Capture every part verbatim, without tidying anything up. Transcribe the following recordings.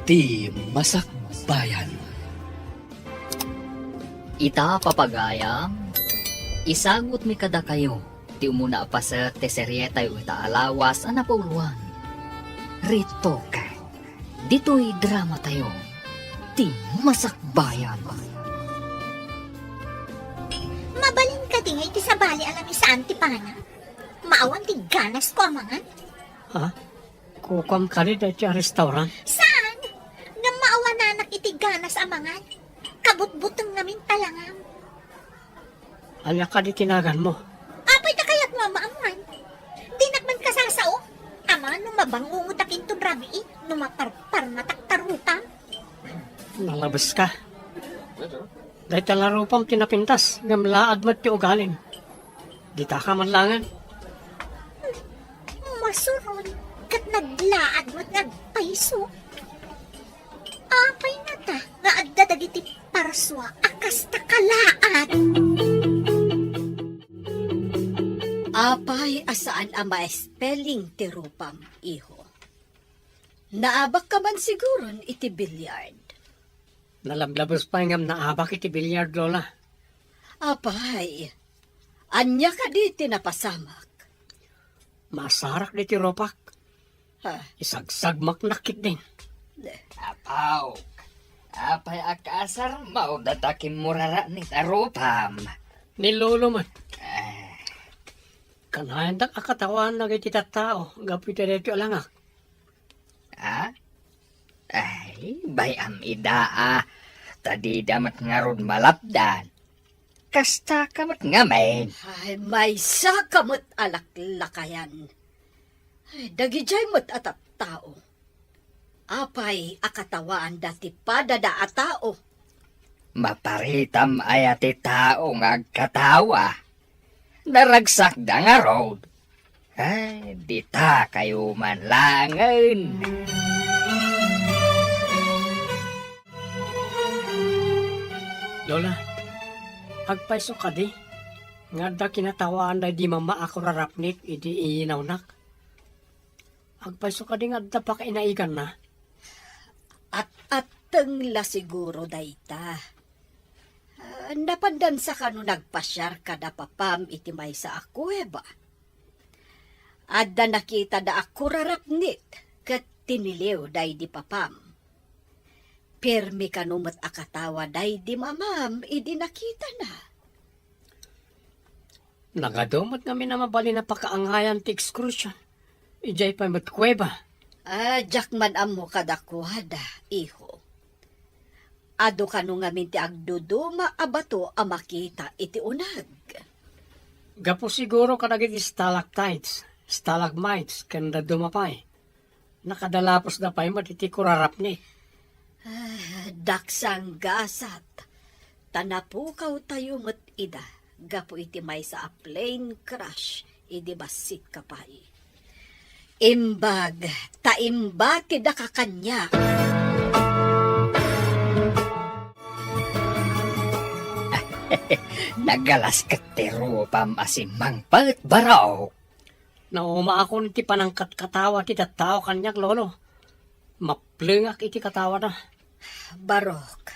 Ti Masakbayan. Ita, papagayam, isagutmi kadakayo ti umuna a paset ti serietayo ita a lawas a napauluan. Retoke. Ditoy dramatayo, Ti Masakbayan. Mabalin kadi nga iti sabali a lamisaan ti pana? Maawan ti ganasko a mangan? Ha? Kukuam kadi daytoy a restaurant? Saan? Ngem maawananak iti ganas a mangan. Kabutbuteng ngamin talangam. Ania kadi ti naganmo? Apay ta kayatmo a maammuan? Dinak man kasasao. Amangan no mabangongotak inton rabii, no maparparmatak ta rupam. Nalabeska. Dayta la rupam ti napintas, ngem laad met ti ugalim. Ditaka man laengen. Masuron, ket naglaad met nga agpayso. Apay ngata nga adda dagiti parsua a kasta kalaat? Apay a saan a ma-spelling ti rupam, iho? Naabakka man siguron iti billiard. Nalablabes pay ngem naabak iti billiard, Lola. Apay, ania kadi ti napasamak? Maasarak ditoy rupak. Ha? Isagsagmaknak ketdin. Apo, apay a kaasarmo dayta kimmurarapnit a rupam? Ni Lolo met. Eh. Kanayandak a katawaannak iti tattao gapu iti daytoy a langak. Ha? Ay, bay-am ida a, ta dida met ngarud malapdan. Kastaka met ngamin. Ay, maysaka met a laklakayan. Ay, dagidiay met a tattao. Apay a katawaanda ti padada a tao? Maparitam aya ti tao nga agkatawa? Naragsakda ngarud. Ay, ditakayo man laengen. Lola, agpayso kadi nga adda kinatawaan daydi mama a kurarapnit idi iyinawnak? Agpayso kadi nga adda pakainaiganna? At-atteng la siguro dayta. Ah, napandansa kano nagpasiar kada papam iti maysa a kuweba. Adda nakitada a kurarapnit ket tiniliw daydi papam. Pirmi kano met a katawa daydi mamam idi nakitana. Nagadu met ngamin a mabalin a pakaangayan ti excursion. Idiay pay met kuweba. Ah, diak man ammo kadakuada, iho. Adu kano ngamin ti agduduma a bato a makita iti uneg. Gapu siguro kadagiti stalactites, stalagmites, ken dadduma pay. Nakadalapusda pay met iti kurarapnit. Ah, daksang gasat, ta napukawtayo met ida gapu iti maysa a plane crash idi bassitka pay. Imbag ta imbatidaka kaniak. Nagalas ket ti rupam a simmangpet, barok. Naumaakon iti panangkatkatawa ti tattao kaniak, Lolo. Maplengak iti katawana. Barok,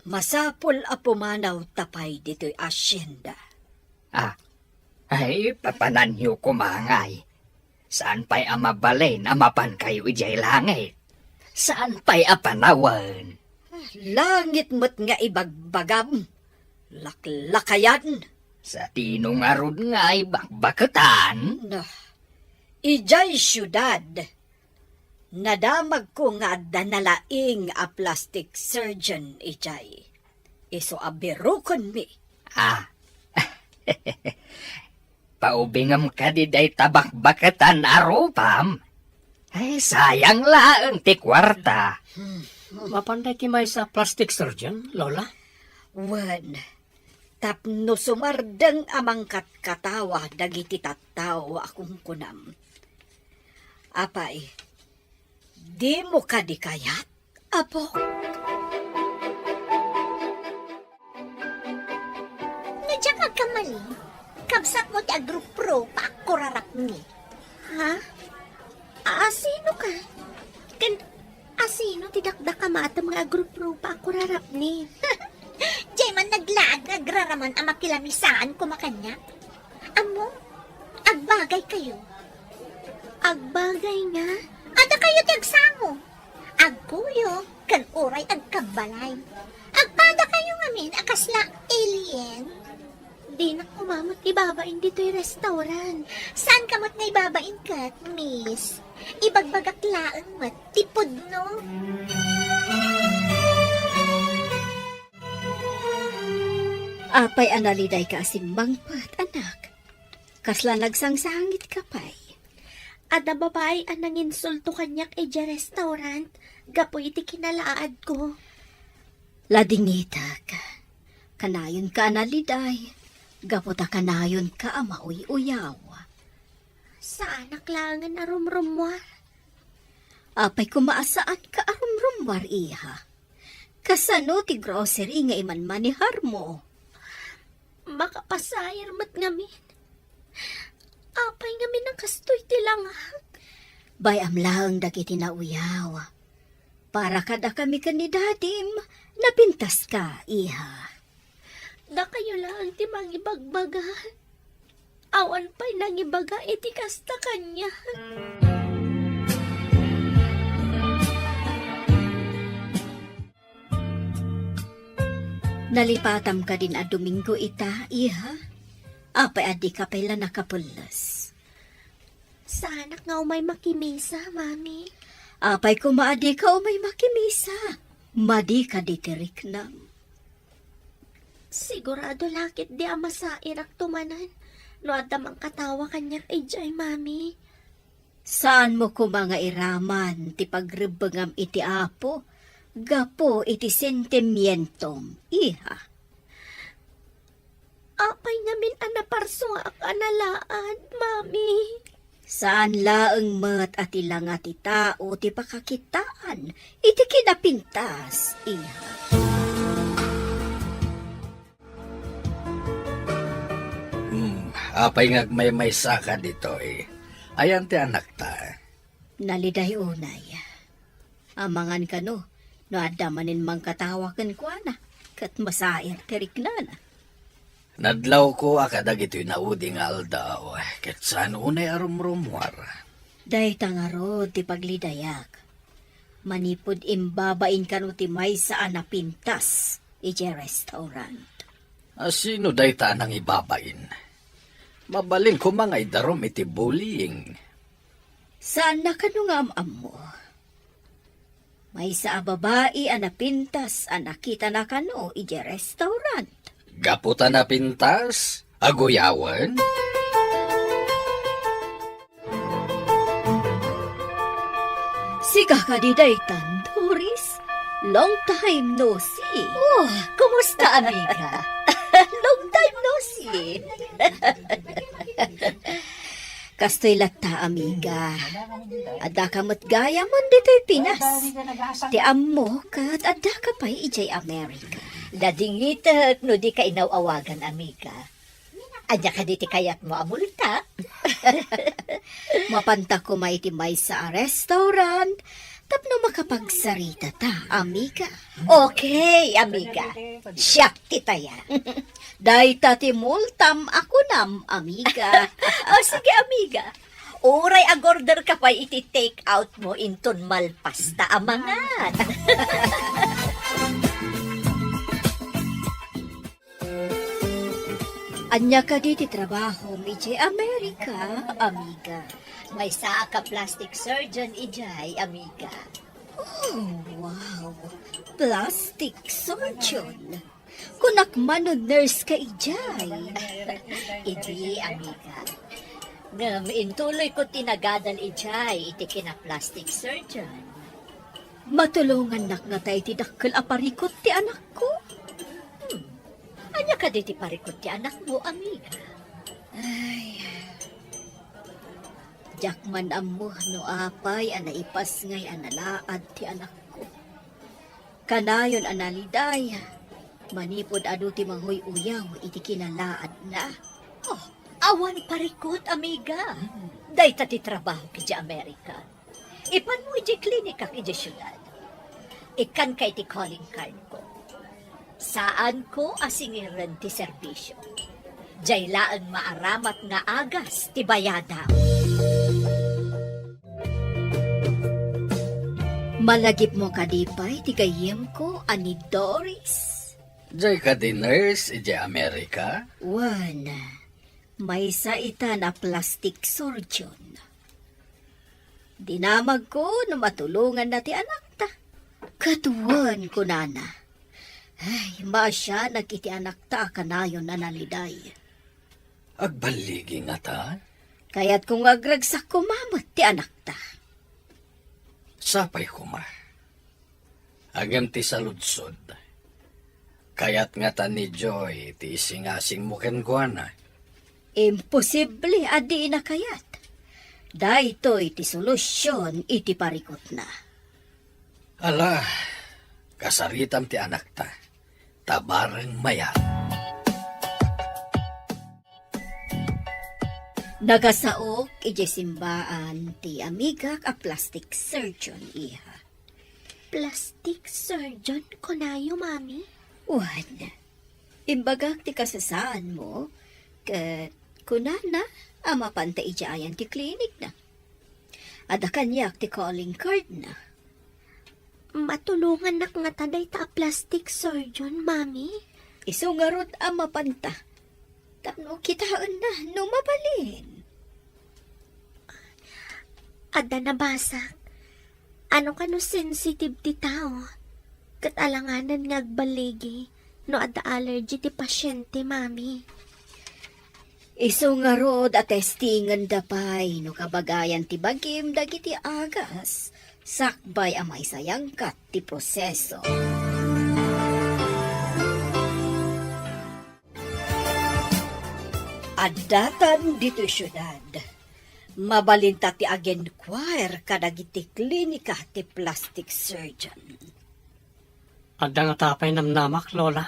masapul a pumanawta pay ditoy asienda. Ah, ay, papananyo koma ngay. Saan pay a mabalin a mapankayo idiay langit? Saan pay a panawen? Langit met nga ibagbagam. Laklakayan. Sadino ngarud nga ibagbakatan? Nah, idiay siudad, nadamagko nga adda nalaing a plastic surgeon idiay. Isu a birukenmi. Ah. Paubingem kadi dayta bakbakatan a rupam? Ay, sayang laeng ti kuarta. Hmm. Mapan dayta maysa a plastic surgeon, Lola? Wen, tapno sumardeng a mangkatkatawa dagiti tattao a kunkunam. Apay, dimo kadi kayat, Apo? No diak agkamali, kabsatmo ti agruprupa a kurarapni. Ha? Asino ka? Ken asino Ti dakdakamatem nga agruprupa a kurarapni. Diay man naglaag nga agraraman a makilamisaan koma kaniak. Ammom, agbagaykayo. Agbagay nga? Adda kayo ti agsango. Agkuyog, ken uray agkabbalay. Agpadakayo ngamin a kasla alien. Dinak koma met ibabain ditoy restaurant. Saanka met nga ibabain ket, miss? Ibagbagak laeng met ti pudno. Apay a nalidayka a simmangpet, anak? Kasla nagsangsangitka pay? Adda babai a nanginsulto kaniak idiay restaurant gapu iti kinalaadko. Ladingitek. Kanayonka a naliday, gapu ta kanayonka a mauy-uyaw. Saanak laengen a rumrummuar. Apay koma a saanka a rumrummuar, iha? Kasano ti grocery nga imanmaneharmo? Makapasair met ngamin. Apay ngamin a kastoy ti langak? Bay-am laeng dagiti nauyaw. Para kadakami ken ni dadim, napintaska, iha. Dakayo laeng ti mangibagbaga. Awan pay nangibaga iti kasta kaniak. Nalipatam kadin a Domingo ita, iha? Apay a dika pay la nakapelles? Saanak nga umay makimisa, Mami. Apay koma a dika umay makimisa? Madi kadi ti riknam. Sigurado la ketdi a masairakto manen no adda mangkatawa kaniak idiay, Mami. Saanmo koma nga iraman ti pagrebbengam iti Apo gapu iti sentimientom, iha. Apay ngamin a naparsuaak a nalaad, Mami? Saan laeng met a ti langa ti tao ti pakakitaan iti kinapintas, iha. Hmm, apay nga agmaymaysaka ditoy? Ayan ti anakta? Naliday unay. Amangan kano, no adda manen mangkatawa kenkuana, ket masair ti riknana. Nadlawko a kadagitoy naudi nga aldaw, ket saan unay a rumrummuar. Dayta ngarud ti paglidayak. Manipud imbabain kano ti maysa a napintas idiay restaurant. A, sino dayta a nangibabain? Mabalin koma nga idarum iti bullying. Saanna kano nga am-ammo? Maysa a babai a napintas a nakitana kano idiay restaurant. Gapu ta napintas, aguyawen? Sika kadi daytan, Doris? Long time no see. Oh, kumusta, amiga? Long time no see. Kastoy latta, amiga. Addaka met gayam ditoy Pinas. Ti ammo, ket addaka pay idiay Amerika. Ladingitek no dika inaw-awagan, amiga. Ania kadi ti kayatmo a multak? Mapanta koma iti maysa a restaurant tapno makapagsaritata, amiga. Okay, amiga. Siak ti taya. Dayta ti multam a kunam, amiga. O, sige, amiga. Uray agorder ka pay iti take out mo inton malpas ta a mangan. Ania kadi ti trabahom idiay Amerika, amiga? Maysaak a plastic surgeon idiay, amiga. Oh, wow! Plastic surgeon? Kunak man no nurse ka idiay? Idi, amiga. Ngem intuloyko ti nagadal idiay iti kina-plastic surgeon. Matulongannak ngata iti dakkel a parikut ti anakko? Hmm. Ania kadi ti parikut ti anakmo, amiga? Ay. Diak man ammo no apay a naipasngay a nalaad ti anakko. Kanayon a naliday, manipud adu ti manguy-uyaw iti kinalaadna. Oh, awan parikut, amiga. Dayta ti trabahok idiay Amerika. Ipanmo idiay klinikak idiay siudad. Ikkanka iti calling card ko. Saanko a singiren ti serbisio. Diay laeng maaramat nga agas ti bayadam. Malagipmo kadi pay ti gayyemko a ni Doris? Diay kadi nurse idiay Amerika? Wen, maysa ita a plastic surgeon. Dinamagko no matulonganna ti anakta. Ket wen, kunana, ay, maasianak iti anakta a kanayon a naliday. Agballigi ngata? Kayatko nga agragsakko met ti anakta. Sapay koma. Ngem ti saludsod, kayat ngata ni Joy ti isingasingmo kenkuana? Imposible a dina kayat. Daytoy ti solusion iti parikutna. Ala, kasaritam ti anakta, ta bareng mayat. Nakasaok idiay simbaan ti amigak a plastic surgeon, iha. Plastic surgeon, kunayo, Mami? Wen, imbagak ti kasasaanmo, ket kunana a mapanta idiay ayan ti klinikna. Adda kaniak ti calling cardna. Matulongannak ngata dayta a plastic surgeon, Mami? Isu ngarud a mapanta. Tapno kitaenna no mabalin. Adda nabasak. Ano kano sensitive ti tao? Ket alanganen nga agballigi no adda allergy ti pasyente, Mami. Isu ngarud a testingenda pay no kabagayan ti bagim dagiti agas, sakbay a maisayangkat ti proseso. Addatan ditoy siudad. Mabalinta ti aginquire kadagiti klinika ti plastic surgeon. Adda ngata pay namnamak, Lola?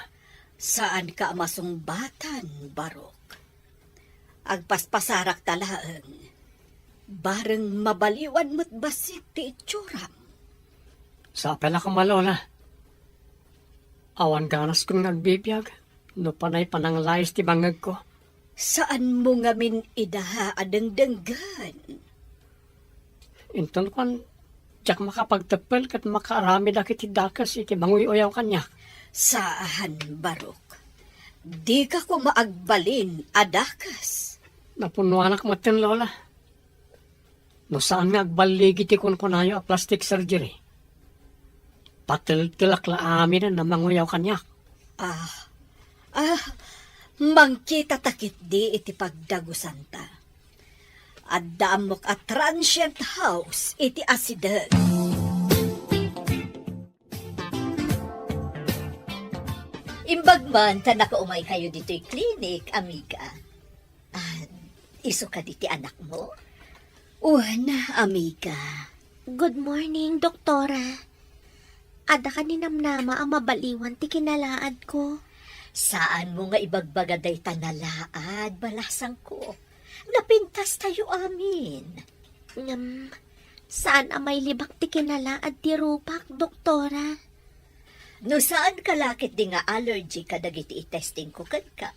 Saanka a masungbatan, Barok. Agpaspasarakta laeng. Bareng mabaliwan met bassit ti itsuram. Sapay la koma, Lola. Awan ganaskon nga agbibiag no panay pananglayes ti bangngegko. Saanmo ngamin ida a dengdenggen? Inton kuan, diak makapagteppel ket makaaramidak iti dakes iti manguy-uyaw kaniak. Saan, Barok. Dika koma agbalin a dakes. Napunnoanak metten, Lola. No saan nga agballigi ti kunkunayo a plastic surgery, pateltelak la aminen a manguyaw kaniak. Ah, ah, mangkitata ketdi iti pagdagusanta. Adda ammok a transient house iti asideg. Imbag man ta nakaumaykayo ditoy klinik, amiga. Ah, isu kadi ti anakmo? Wen, amiga. Good morning, doktora. Adda kadi namnama a mabaliwan ti kinalaadko? Saanmo nga ibagbaga dayta nalaad, balasangko. Napintastayo amin. Ngem, saan a mailibak ti kinalaad ti rupak, doktora? No saanka la ketdi nga allergy kadagiti itestingko kenka,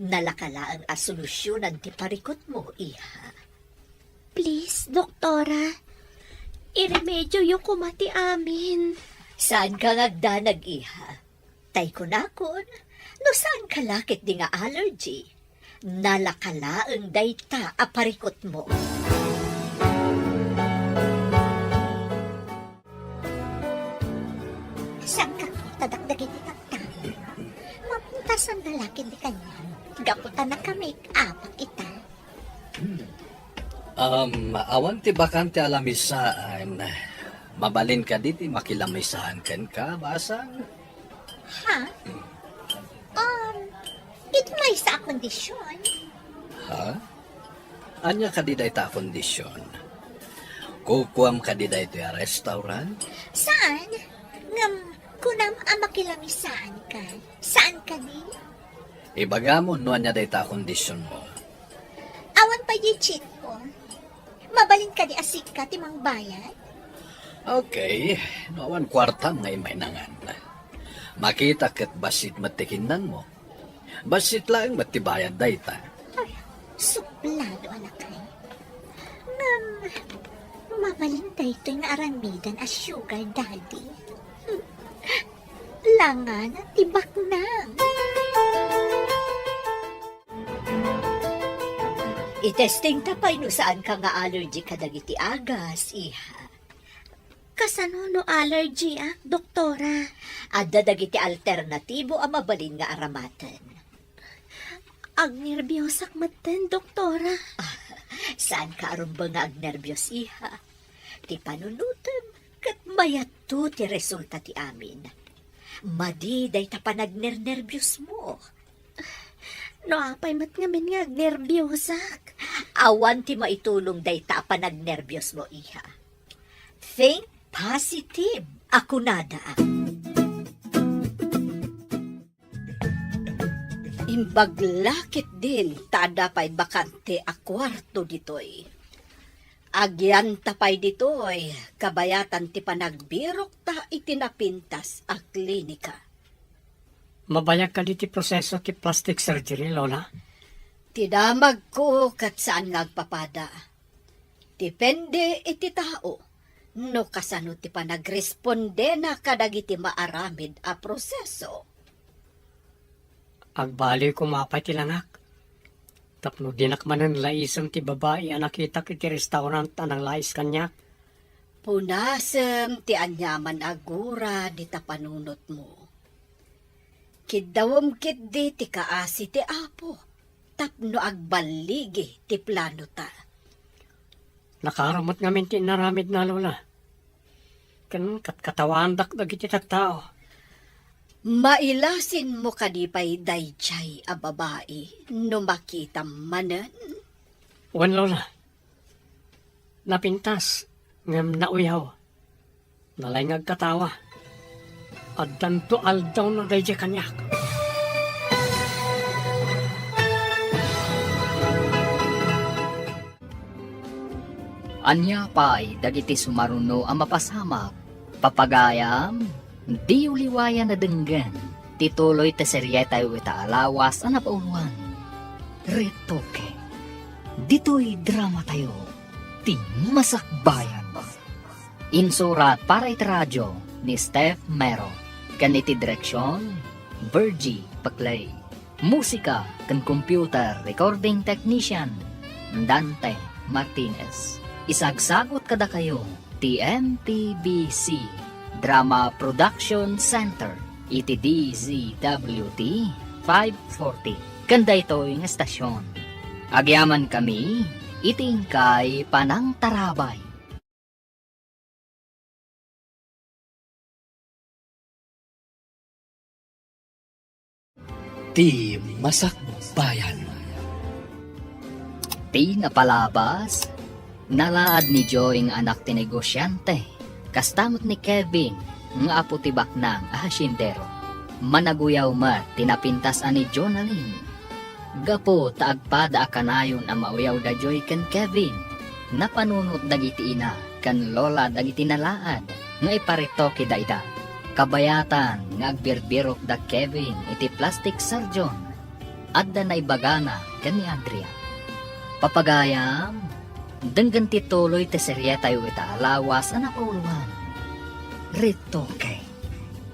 nalaka laeng a solusionan ti parikutmo, iha. Please, doktora, iremedioyo koma ti amin. Saanka nga agdanag, iha. Tay kunakon, no saanka la ketdi nga allergy, nalaka laeng dayta a parikutmo. Saanka ta dakdagiti tattao? Mapintasan na la ketdi kaniam. Gapu ta naka-make-up ita. Um, awan ti bakante a lamisaan. Mabalin kadi ti makilamisaan kenka, basang? Ha? Um, iti maysa a kondisyon. Ha? Ania kadi dayta a kondisyon? Kukuam kadi daytoy a restaurant? Saan? Ngem kunam a makilamisaan ka. Saan kadi? Ibagam no ania dayta a kondisyon mo. Awan pay di cheat ko. Mabalin kadi a sika ti mangbayad? Okay, no awan kuartam nga imainangan. Makita ket bassit met ti kinnanmo. Bassit laeng met ti bayad dayta. Ay, suplado, anakay. Ngem, mabalin daytoy nga aramidan a sugar daddy. Langana ti baknang. Itestingta pay no saanka nga allergy kadagiti agas, iha. Kasano no allergyak, doktora? Adda dagiti alternatibo a mabalin nga aramaten. Agnerbiosak metten, doktora. Ah, saanka a rumbeng nga agnerbios, iha. Ti panunotem ket mayatto ti resulta ti amin. Madi dayta panagnernerbiosmo. No apay met ngamin nga agnerbiosak? Awan ti maitulong dayta a panagnerbiosmo, iha. Think positive, a kunada. Imbag la ketdin ta adda pay bakante a kuarto ditoy. Agyanta pay ditoy, kabayatan ti panagbirokta iti napintas a klinika. Mabayag kadi ti proseso ti plastic surgery, Lola? Ti damagko ket saan nga agpapada. Depende iti tao no kasano ti panagrespondena kadagiti maaramid a proseso. Agbaliw koma pay ti langak tapno dinak manen laisem ti babai a nakitak iti restaurant a nanglais kaniak. Punasem ti aniaman a gura dita panunotmo. Kiddawem ketdi ti kaasi ti Apo tapno agballigi ti planota. Nakaro met ngamin ti inaramidna, Lola. Ken katkatawaandak dagiti tattao. Mailasinmo kadi pay daydiay a babai no makitam manen? Wen, Lola. Napintas ngem nauyaw. Nalaing nga agkatawa. Addanto aldawna daydiay kaniak. Ania pay dagiti sumaruno a mapasamak? Papagayam, diyo liwayan a denggen ti tuloy ti serietayo ita a lawas a napauluan, Retoke. Ditoy dramatayo, ti Masakbayan. Insurat para iti radio ni Steph Mero, ken iti direksion, Virgie Paclay. Musika ken computer recording technician, Dante Martinez. Isagsagut kadakayo ti M P B C Drama Production Center iti D Z W T five forty ken daytoy nga estasion. Agyamankami iti inkay panangtarabay. Ti Masakbayan. Ti napalabas, nalaad ni Joy nga anak ti negosiante, kasta met ni Kevin nga apo ti baknang a hasyendero. Managuyaw met ti napintas a ni Jonalyn. Gapu ta agpada a kanayon a mauyaw da Joy ken Kevin, napanunot dagiti ina ken lola dagiti nalaad nga iparetoke daida. Kabayatan nga agbirbirok da Kevin iti plastic surgeon, adda naibagana ken ni Andrea. Papagayam, denggen ti tuloy ti serietayo ita a lawas a napauluan. Retoke.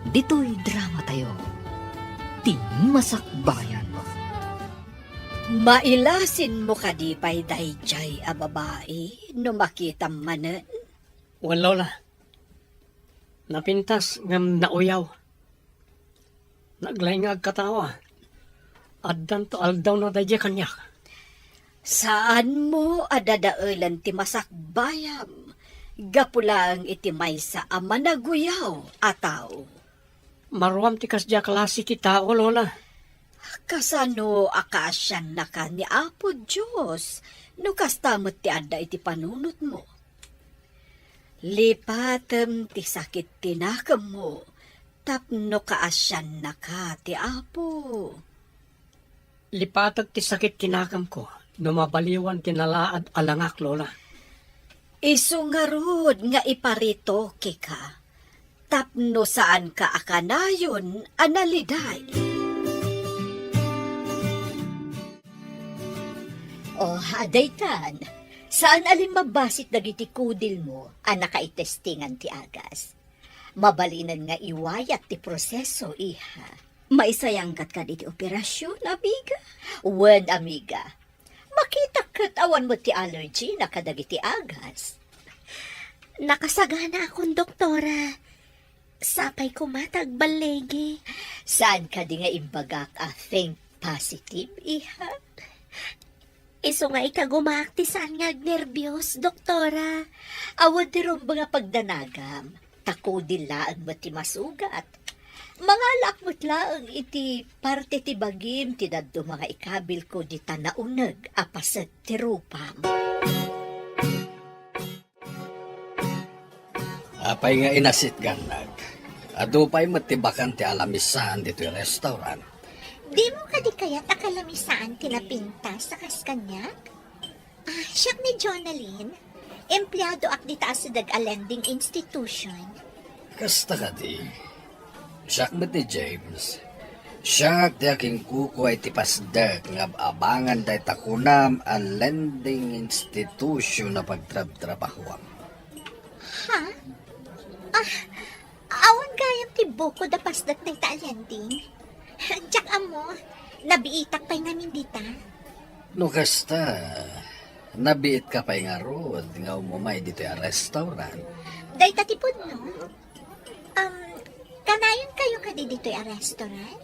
Ditoy dramatayo, ti Masakbayan. Mailasinmo kadi pay daydiay a babai no makitam manen? Wen, Lola. Napintas ngem nauyaw. Naglaing nga agkatawa. Addanto aldawna daydiay kaniak. Saanmo a dadaelen ti masakbayam gapu laeng iti maysa a managuyaw a tao. Maruam ti kasdiay a klase ti tao, Lola. Kasano a kaasiannaka ni Apo Dios no kasta met ti adda iti panunotmo? Lipatem ti sakit ti nakemmo tapno kaasiannaka ti Apo. Lipatek ti sakit ti nakemko no mabaliwan ti nalaad a langak, Lola. Isu ngarud nga iparitokeka, tapno saanka a kanayon a naliday. O, daytan, saan a limmabbasit dagiti kudilmo a nakaitestingan ti agas. Mabalinen nga iwayat ti proseso, iha. Maisayangkat kadi ti operasion, amiga? Wen, amiga. Makitak ket awan met ti allergy na kadagiti agas. Nakasaganaakon, doktora. Sapay koma ta agballigi. Saan kadi nga imbagak a think positive, iha? Isu nga ikagumaak ti saan nga agnerbios, doktora. Awan ti rumbeng a pagdanagam, ta kudil laeng met ti masugat. Mangalaak met laeng iti parte ti bagim ti dadduma nga ikabilko dita nauneg a paset ti rupam. Apay nga inasitgannak? Adu pay met ti bakante a lamisaan ditoy restaurant. Dimo kadi kayat a kalamisaan ti napintas a kas kaniak? Ah, siak ni Jonalyn. Empleadoak dita a sideg a lending institution. Kasta kadi? Siak met ni James. Siak ti akinkukua iti pasdek nga ab-abangan dayta kunam a lending institution a pagtrabtrabahoam. Ha? Ah, awan gayam ti bukod a pasdek dayta a lending? Diak ammo, nabiitak pay ngamin dita. No kasta, nabiitka pay ngarud nga umumay ditoy a restaurant. Dayta ti pudno? Um, kanayon kayo kadi ditoy a restaurant?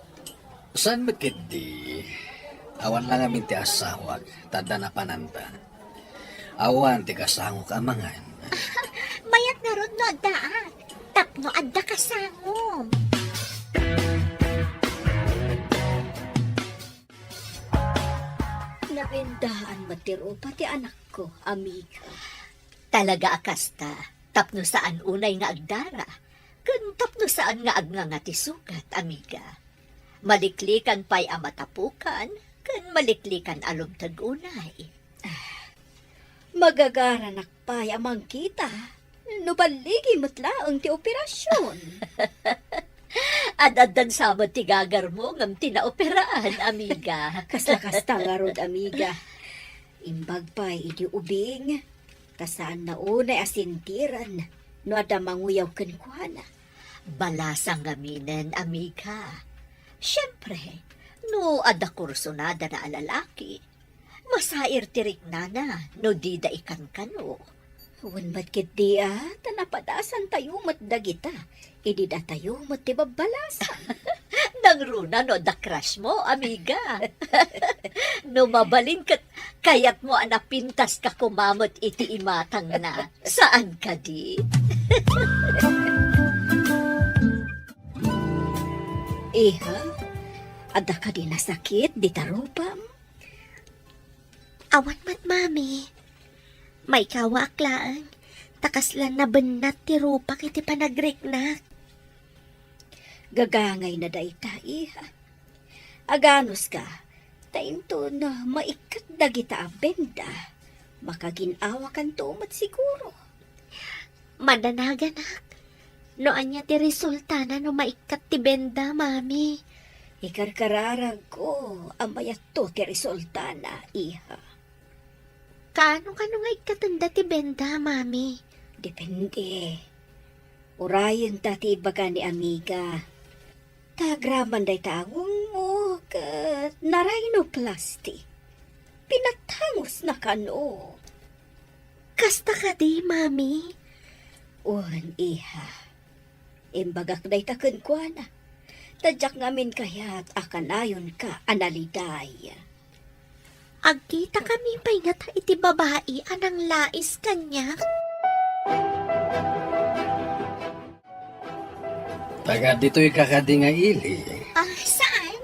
Saan met ketdi? Awan lang amin ti asawak, ta adda napananta. Awan ti kasangok a mangan. Mayat ngarud no addaak, tapno adda kasangom. Nabendaan met ti rupa ti anakko, amiga. Talaga a kasta, tapno saan unay nga agdara, ken tapno saan nga agnganga ti sugat, amiga. Maliklikan pay a matapukan, ken maliklikan a lumteg unay. Ah, magagaranak pay a mangkita, no balligi met laeng ti operasion. Ad-addan sa met ti gagarmo ngem ti naoperaan, amiga. Kasla kasta ngarud, amiga. Imbag pay idi ubing, ta saanna unay a sentiren no adda manguyaw kenkuana. Balasang ngaminen, amiga. Siempre, no adda kursunadana a lalaki, masair ti riknana no dida ikankano. Wen met ketdi a, ta napadasantayo met dagita, idi datayo met ti babbalasang. Nangruna no adda crush mo, amiga. No mabalin ket kayatmo a napintaska koma met iti imatangna. Saan kadi? Iha, adda kadi nasakit dita rupam? Awan met, Mami. Maikawaak laeng, ta kasla nabennat ti rupak iti panagriknak. Gagangayna dayta, iha. Aganuska, ta inton maikkat dagita a benda, makagin-awakanto met siguro. Madanaganak, no ania ti resultana no maikkat ti benda, Mami? Ikarkararagko a mayatto ti resultana, iha. Kaano kano nga ikkatenda ti benda, Mami? Depende. Urayenta ti ibaga ni amiga. Ta agraman dayta a ngungmo ket narhinoplasty. Pinatangosna kano. Kasta kadi, Mami? Wen, iha. Imbagak dayta kenkuana. Ta diak ngamin kayat a kanayonka a naliday. Agkitakami pay ngata iti babai a nanglais kaniak? Taga ditoy ka kadi nga ili? Ah, saan?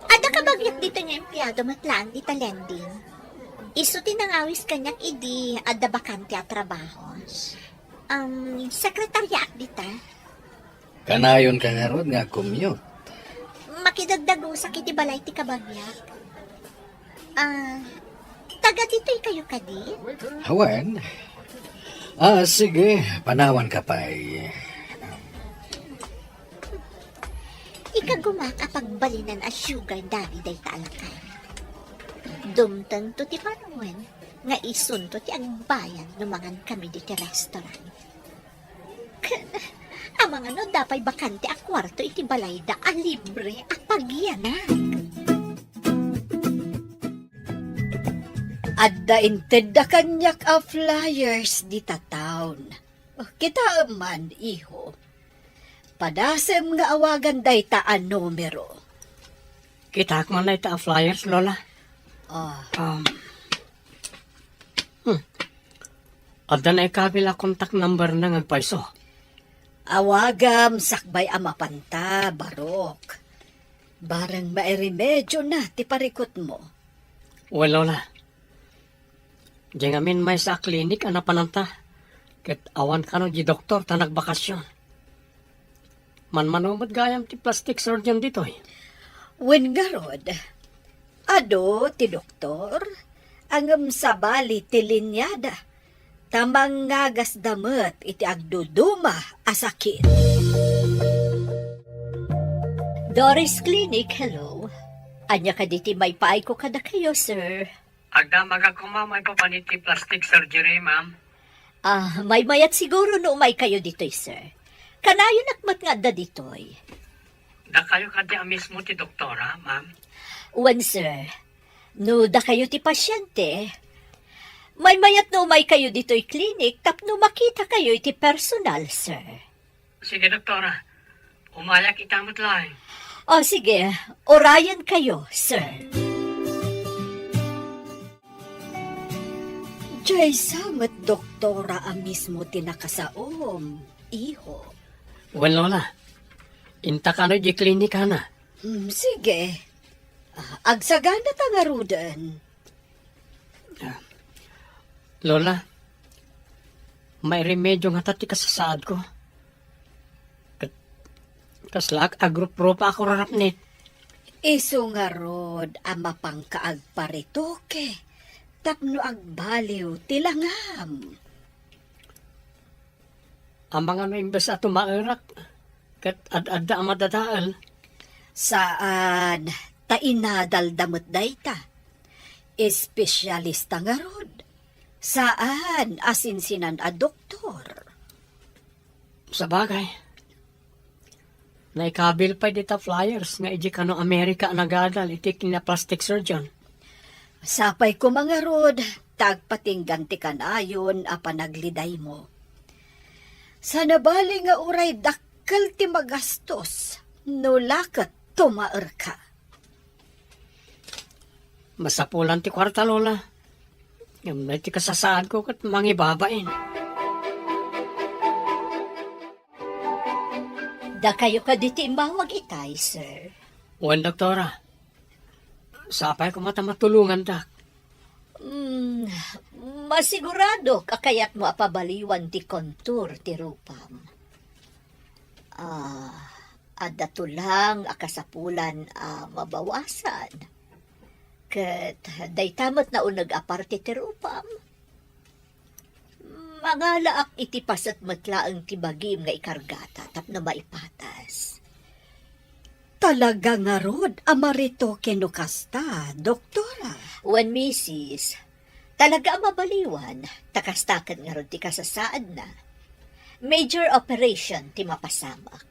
Adda kabagiak ditoy nga empleado met laeng dita lending. Isu ti nangawis kaniak idi adda bakante a trabaho. Um, sekretaryaak dita. Kanayonka ngarud nga agcommute? Makidagdagusak iti balay ti kabagiak. Ah, taga ditoy kayo kadi? Awan. Ah, sige, panawanka pay. Ikagumak a pagbalinan a sugar daddy dayta a lakay. Dumtengto ti panuen nga isunto ti agbayad no mangankami ditoy restaurant. Ken, amangan no adda pay bakante a kuarto iti balayda a libre a pagyanak. Adda intedda kaniak a flyers dita town. Kitaem man, iho. Padasem nga awagan dayta a numero. Kitaek man dayta a flyers, Lola. Ah. Um, hmm. Adda naikabil a contact number na nga agpayso. Awagam sakbay a mapanta, Barok. Bareng mairemedio na ti parikutmo. Well, Lola, diay ngamin maysa a klinik a napananta, ket awan kano di doktor ta nagbakasyon. Manmano met gayam ti plastic surgeon ditoy. Wen ngarud, adu ti doktor, ngem sabali ti linyada, ta mangagasda met iti agduduma a sakit. Doris Clinic, hello. Ania kadi ti maipaayko kadakayo, sir? Agdamagak koma maipapan iti plastic surgery, ma'am. Ah, maymayat siguro no umaykayo ditoy, sir. Kanayonak met nga adda ditoy. Dakayo kadi a mismo ti doktora, ma'am? Wen, sir. No dakayo ti pasyente, maymayat no umaykayo ditoy klinik tapno makitakayo iti personal, sir. Sige, doktora. Umayak ita met laeng. O, sige. Urayenkayo, sir. Diay sa met doktora a mismo ti nakasaom, iho. Wen, Lola. Inta kano di klinikana. Hmm, sige. Ah, agsagana ta ngaruden. Ah, Lola, mairemedio ngata ti kasasaadko. Ket kaslaak agruprupa a kurarapnit. Isu ngarud a mapanka agparetoke tapno agbaliw ti langam. Amangan no imbes a tumaerak, ket ad-adda a madadael. Saan, ta inadalda met dayta. Espesyalista ngarud. Saan a sinsinan a doktor. Sabagay, naikabil pay dita flyers nga idi kano Amerika a nagadal iti kinaplastic surgeon. Sapay koma ngarud, ta agpatinggan ti kanayon a panaglidaymo. Saan a bali nga uray dakkel ti magastos, no la ket tumaerka. Masapulan ti kuarta, Lola. Ngem daytoy kasasaadko ket mangibabain. Dakayo kadi ti immawag itay, sir? Wen, doktora. Sapay koma ta matulongandak. Mm, masiguradok a kayatmo a pabaliwan ti kontur ti rupam. Ah, adda tulang a kasapulan a mabawasan. Ket dayta met nauneg a parte ti rupam. Mangalaak iti paset met laeng ti bagim nga ikargata tapno maipatas. Talaga ngarud a maretoke no kasta, doktora? Wen, misis. Talaga a mabaliwan, ta kasta ket ngarud ti kasasaadna. Major operation ti mapasamak.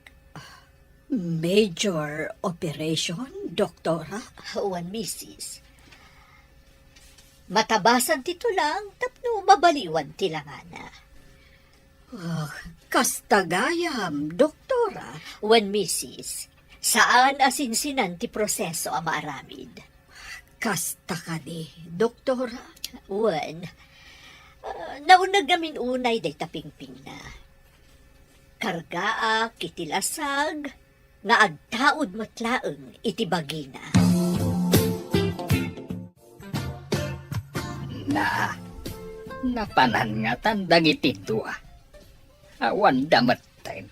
Major operation, doktora? Wen, misis. Matabasan ti tulang tapno mabaliwan ti langana. Ah, kasta gayam, doktora? Wen, misis. Saan a sinsinan ti proseso a maaramid. Kasta kadi, doktora? Wen, ah, nauneg ngamin unay dayta pingpingna. Kargaak iti lasag nga agtaud met laeng iti bagina. Na, napanan ngatan dagiti dua. Awanda metten.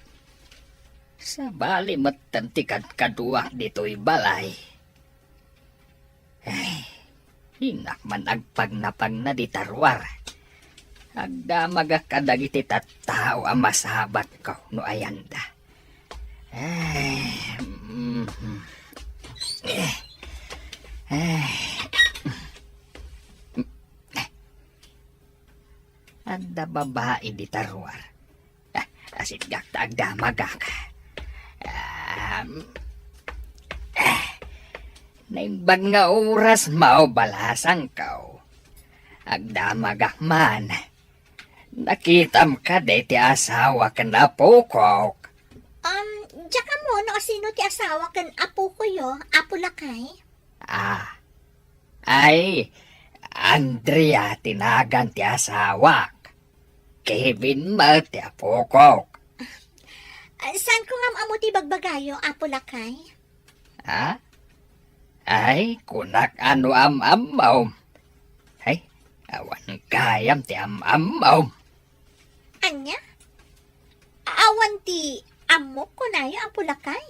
Sabali metten ti kadkaduak ditoy balay. Ay, innak man agpagnapagna dita ruar. Agdamagak kadagiti tattao a masabatko no ayanda. Eh, mhm. Eh, eh. Adda babai dita ruar. Ah, asitgak ta agdamagak. Um, eh, naimbag nga oras, mao, balasangko. Agdamagak man. Nakitam kadi ti asawa ken apokok? Um, diak ammo no asino ti asawa ken apokoyo, Apo Lakay. Ah, ay, Andrea ti nagan ti asawak. Kevin met ti apokok. Ah, saanko ngam ammo ti bagbagayo, Apo Lakay? Ha? Ay, kunak a no am-ammom. Ay, awan gayam ti am-ammom. Ania? Awan ti ammok kunayo, Apo Lakay?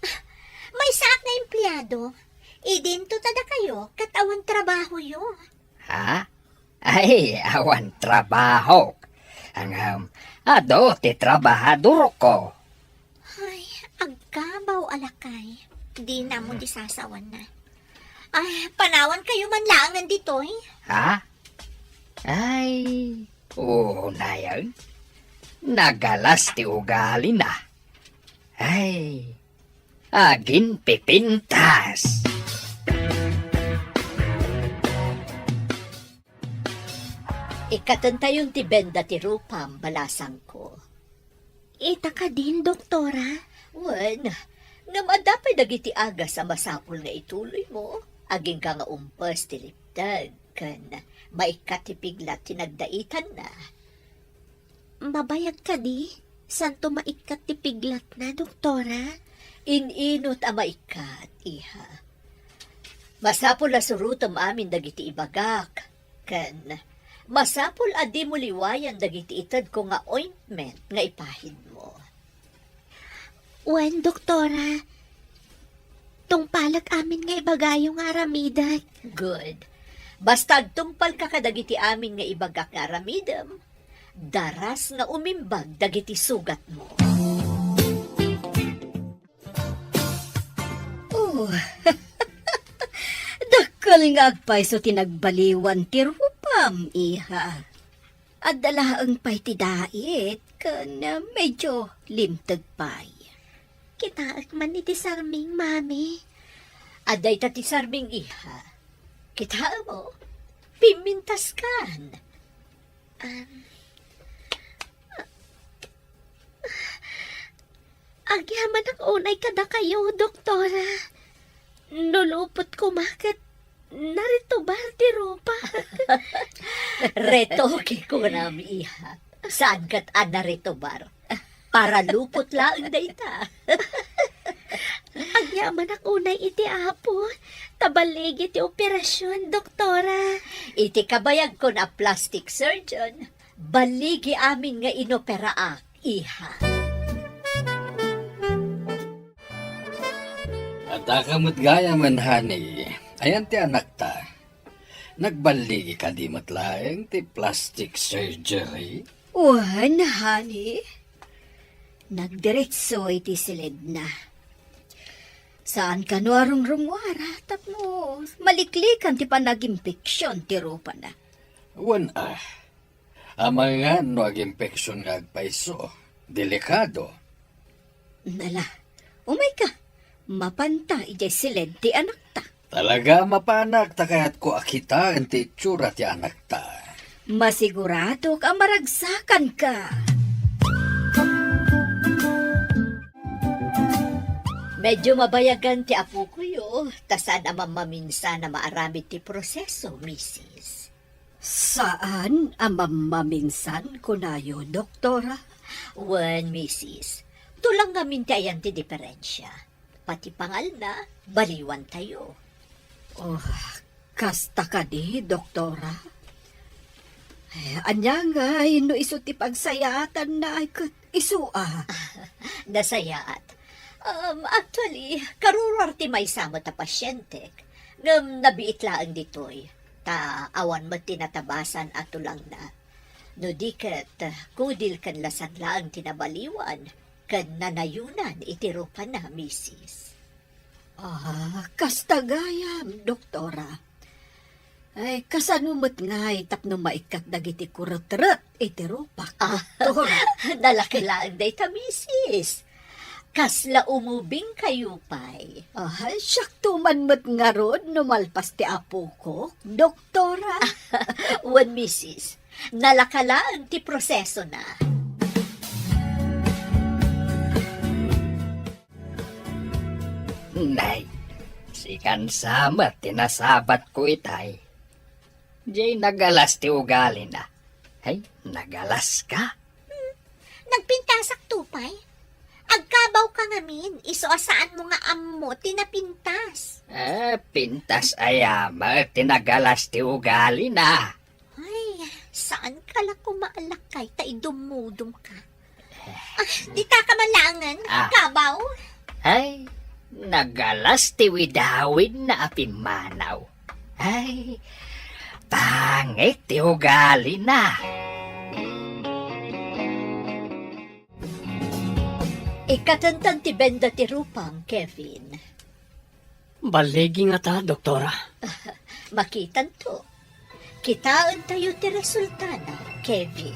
Ah, maysaak nga empleado. Idinto ta dakayo ket awan trabahoyo. Ha? Ay, awan trabahok. Ngem, adu ti trabahadorko. Ay, agkabaw a lakay. Dina mo ti sasawanna. Ay, panawankayo man laengen ditoy. Ha? Ay, unayen. Nagalas ti ugalina. Ay, aginpipintas. Ikkatentayon ti benda ti rupam, balasangko. Ita kadin, doktora? Wen, ngem adda pay dagiti agas a masapul nga ituloymo, agingga nga umpes ti lipteg, ken maikkat ti piglat ti nagdaitanna. Mabayag kadi? Santo maikkat ti piglatna, doktora? In-inut a maikkat, iha. Masapul a surotem amin dagiti ibagak, ken masapul a dimo liwayan dagiti itedko nga ointment nga ipahidmo. Wen, doktora, tungpalek amin nga ibagayo nga aramidek. Good. Basta agtungpalka kadagiti amin nga ibagak nga aramidem, daras nga umimbag dagiti sugatmo. Oh, dakkel nga agpayso ti nagbaliwan ti rupam, iha. Adda laeng pay ti dait, ken medyo limteg pay. Kitaek man iti sarming, Mami. Adda ita ti sarming, iha. Kitaem, o, pimintaskan. Um, agyamanak unay kadakayo, doktora. No lupot koma ket naritubar ti rupa. Retoke kunam, iha. Saan ket a naritubar? Para lupot laeng dayta. Agyamanak unay iti Apo, ta balligi ti operasion, doktora. Iti kabayagkon a plastic surgeon, balligi amin nga inoperaak, iha. Adda ka met gayamen, honey. Ayan ti anakta. Nagballigi kadi met laeng ti plastic surgery? Wen, honey. Nagdiretso iti siledna. Saan kano a rungrunguara tapno maliklikan ti panagimpeksyon ti rupana. Wen, ah, amangan no agimpeksyon nga agpayso. Delikado. Nala, umayka. Mapanta idiay siled ti anakta. Talaga, mapanak, ta kayatko a kitaen ti itsura ti anakta. Masiguradok a maragsakanka. Medyo mabayagan ti apokoyo, ta saan a mammaminsan a maaramid ti proseso, misis. Saan a mammaminsan, kunayo, doktora? Wen, misis. Tulang ngamin ti ayan ti diferensia. Pati pangalna, baliwantayo. Oh, kasta kadi, doktora? Eh, ania ngay no isu ti pagsayaatanna ay ket isu a? Nasayaat. Um, actually, karuruar ti maysa met a pasientek. Ngem nabiit laeng ditoy, ta awan met ti natabasan a tulangna. No di ket, kudil ken lasan laeng ti nabaliwan ken nanayonan iti rupana, misis. Ah, kasta gayam, doktora. Ay, kasano met ngay tapno maikkat dagiti kuretret iti rupak, doktora? Nalaka laeng dayta, misis. Kasla umubingkayo pay. Ah, siakto man met ngarud no malpas ti apokok, doktora. Wen, misis, nalaka laeng ti prosesona. Nay, sikan sa met ti nasabatko itay. Jay nagalas ti ugalina. Ay, nagalaska? Hmm, nagpintasakto pay. Agkabawka ngamin, isu a saanmo nga ammo ti napintas. Eh, pintas aya met ti nagalas ti ugalina. Ay, saanka la koma a lakay ta idumudumka. Ah, ditaka man laengen, kabaw. Ay, nagalas ti widawidna a pimmanaw. Ay, pangit ti ugalina. Ikkatentan ti benda ti rupam, Kevin. Balligi ngata, doktora. Makitanto. Kitaentayo ti resultana, Kevin.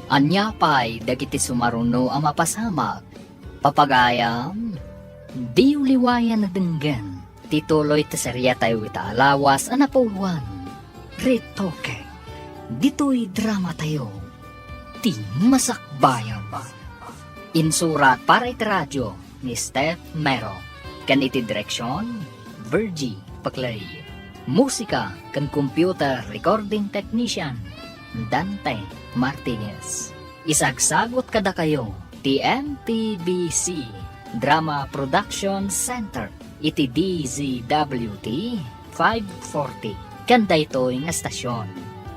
Ania pay dagiti sumaruno a mapasamak? Papagayam, diyo liwayan a denggen ti tuloy ti seriatayo ita a lawas a napauluan, Retoke. Ditoy dramatayo, Ti Masakbayan. Insurat para iti radio ni Steph Mero, ken iti direksion, Virgie Paclay. Musika ken computer recording technician, Dante Martinez. Isagsagut kadakayo ti M T B C Drama Production Center iti D Z W T five forty ken daytoy nga estasion.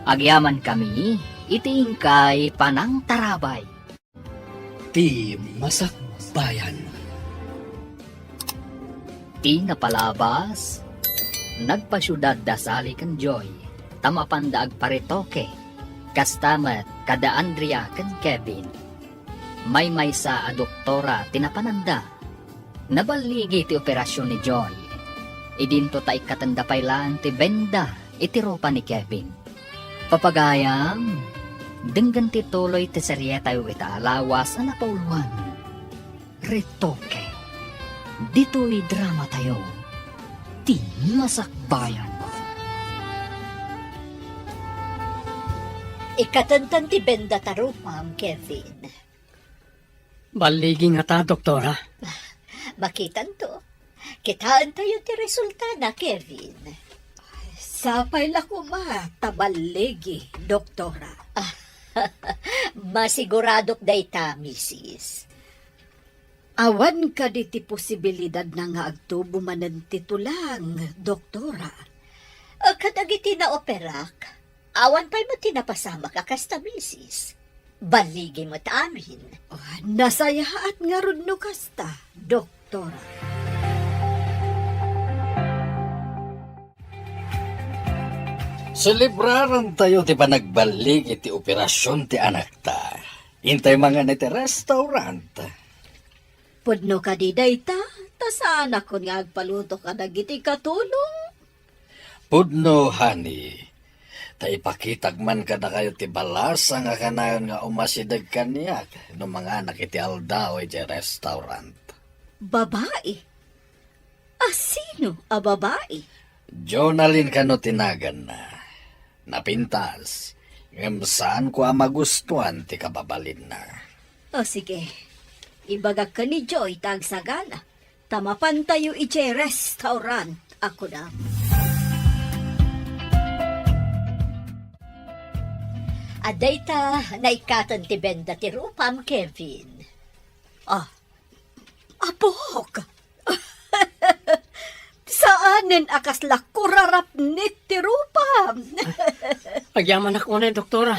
Agyamankami iti inkay panangtarabay. Ti Masakbayan. Ti napalabas, nagpasiudad da Sally ken Joy, ta mapanda agparetoke, kasta met kada Andrea ken Kevin. Maymaysa a doktora ti napananda. Naballigi ti operasion ni Joy. Idinto ta ikkatenda pay laeng ti benda iti rupa ni Kevin. Papagayam, denggen ti tuloy ti serietayo ita a lawas a napauluan, Retoke. Ditoy dramatayo, Ti Masakbayan. Ikkatentan ti benda ta rupam, Kevin. Balligi ngata, doktora. Makitanto. Kitaentayo ti resultana, Kevin. Sapay la koma ta balligi, doktora. Masiguradok dayta, misis. Awan kadi ti posibilidadna nga agtubo manen ti tulang, doktora? Kadagiti naoperak, awan pay met ti napasamak a kasta, misis. Balligi met amin. Ah, nasayaat ngarud no kasta, doktora. Selebrarentayo ti panagballig iti operasion ti anakta. Intay mangan iti restaurant. Pudno kadi dayta, ta saanakon nga agpaluto kadagiti katulong. Pudno, honey. Ta ipakitak man kadakayo ti balasang a kanayon nga umasideg kaniak no manganak iti aldaw iti restaurant. Babai? A sino a babai? Jonalyn kano ti naganna. Napintas, ngem saanko a magustuan ti kababalinna. O sige, ibagak ken ni Joy ta agsagana, ta mapantayo idiay restaurant a kunam. Adda ita, naikkaten ti benda ti rupam, Kevin. Ah, Apok! Saanen a kasla kurarapnit ti rupam. Agyamanak unay, doktora.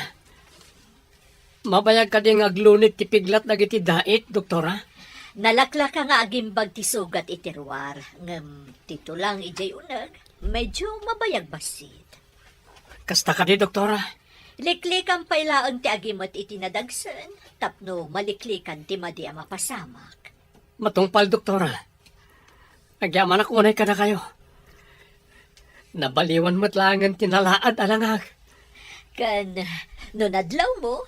Mabayag kadi nga aglunit ti piglat dagiti dait, doktora? Nalaklaka nga agimbag ti sugat iti ruar, ngem ti tulang idiay uneg, medyo mabayag bassit. Kasta kadi, doktora? Liklikan pay laeng ti agimet iti nadagsen tapno maliklikan ti madi a mapasamak. Matungpal, doktora. Agyamanak unay kadakayo. Nabaliwan met laengen ti nalaad a langag. Ken no nadlawmo,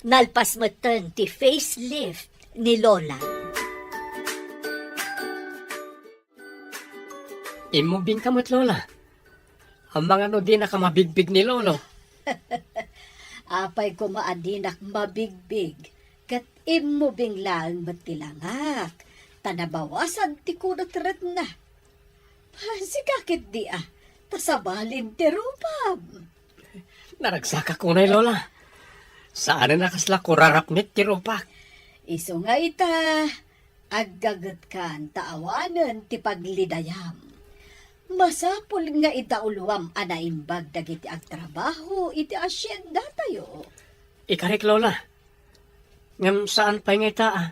nalpas metten ti facelift ni Lola. Immubingka met, Lola. Amangan no dinaka mabigbig ni Lolo. Apay koma a dinak mabigbig, ket immubing laeng met ti langak, ta nabawasan ti kunot retna. Sika ketdi a, ta sabalin ti rupam. Naragsakak unay, Lola. Saanen a kasla kurarapnek ti rupak. Isu nga ita, aggagetkan ta awanen ti paglidayam. Masapul nga idauloam a naimbag dagiti agtrabaho iti haciendatayo. Ikarik, Lola. Ngem saan pay nga ita, a.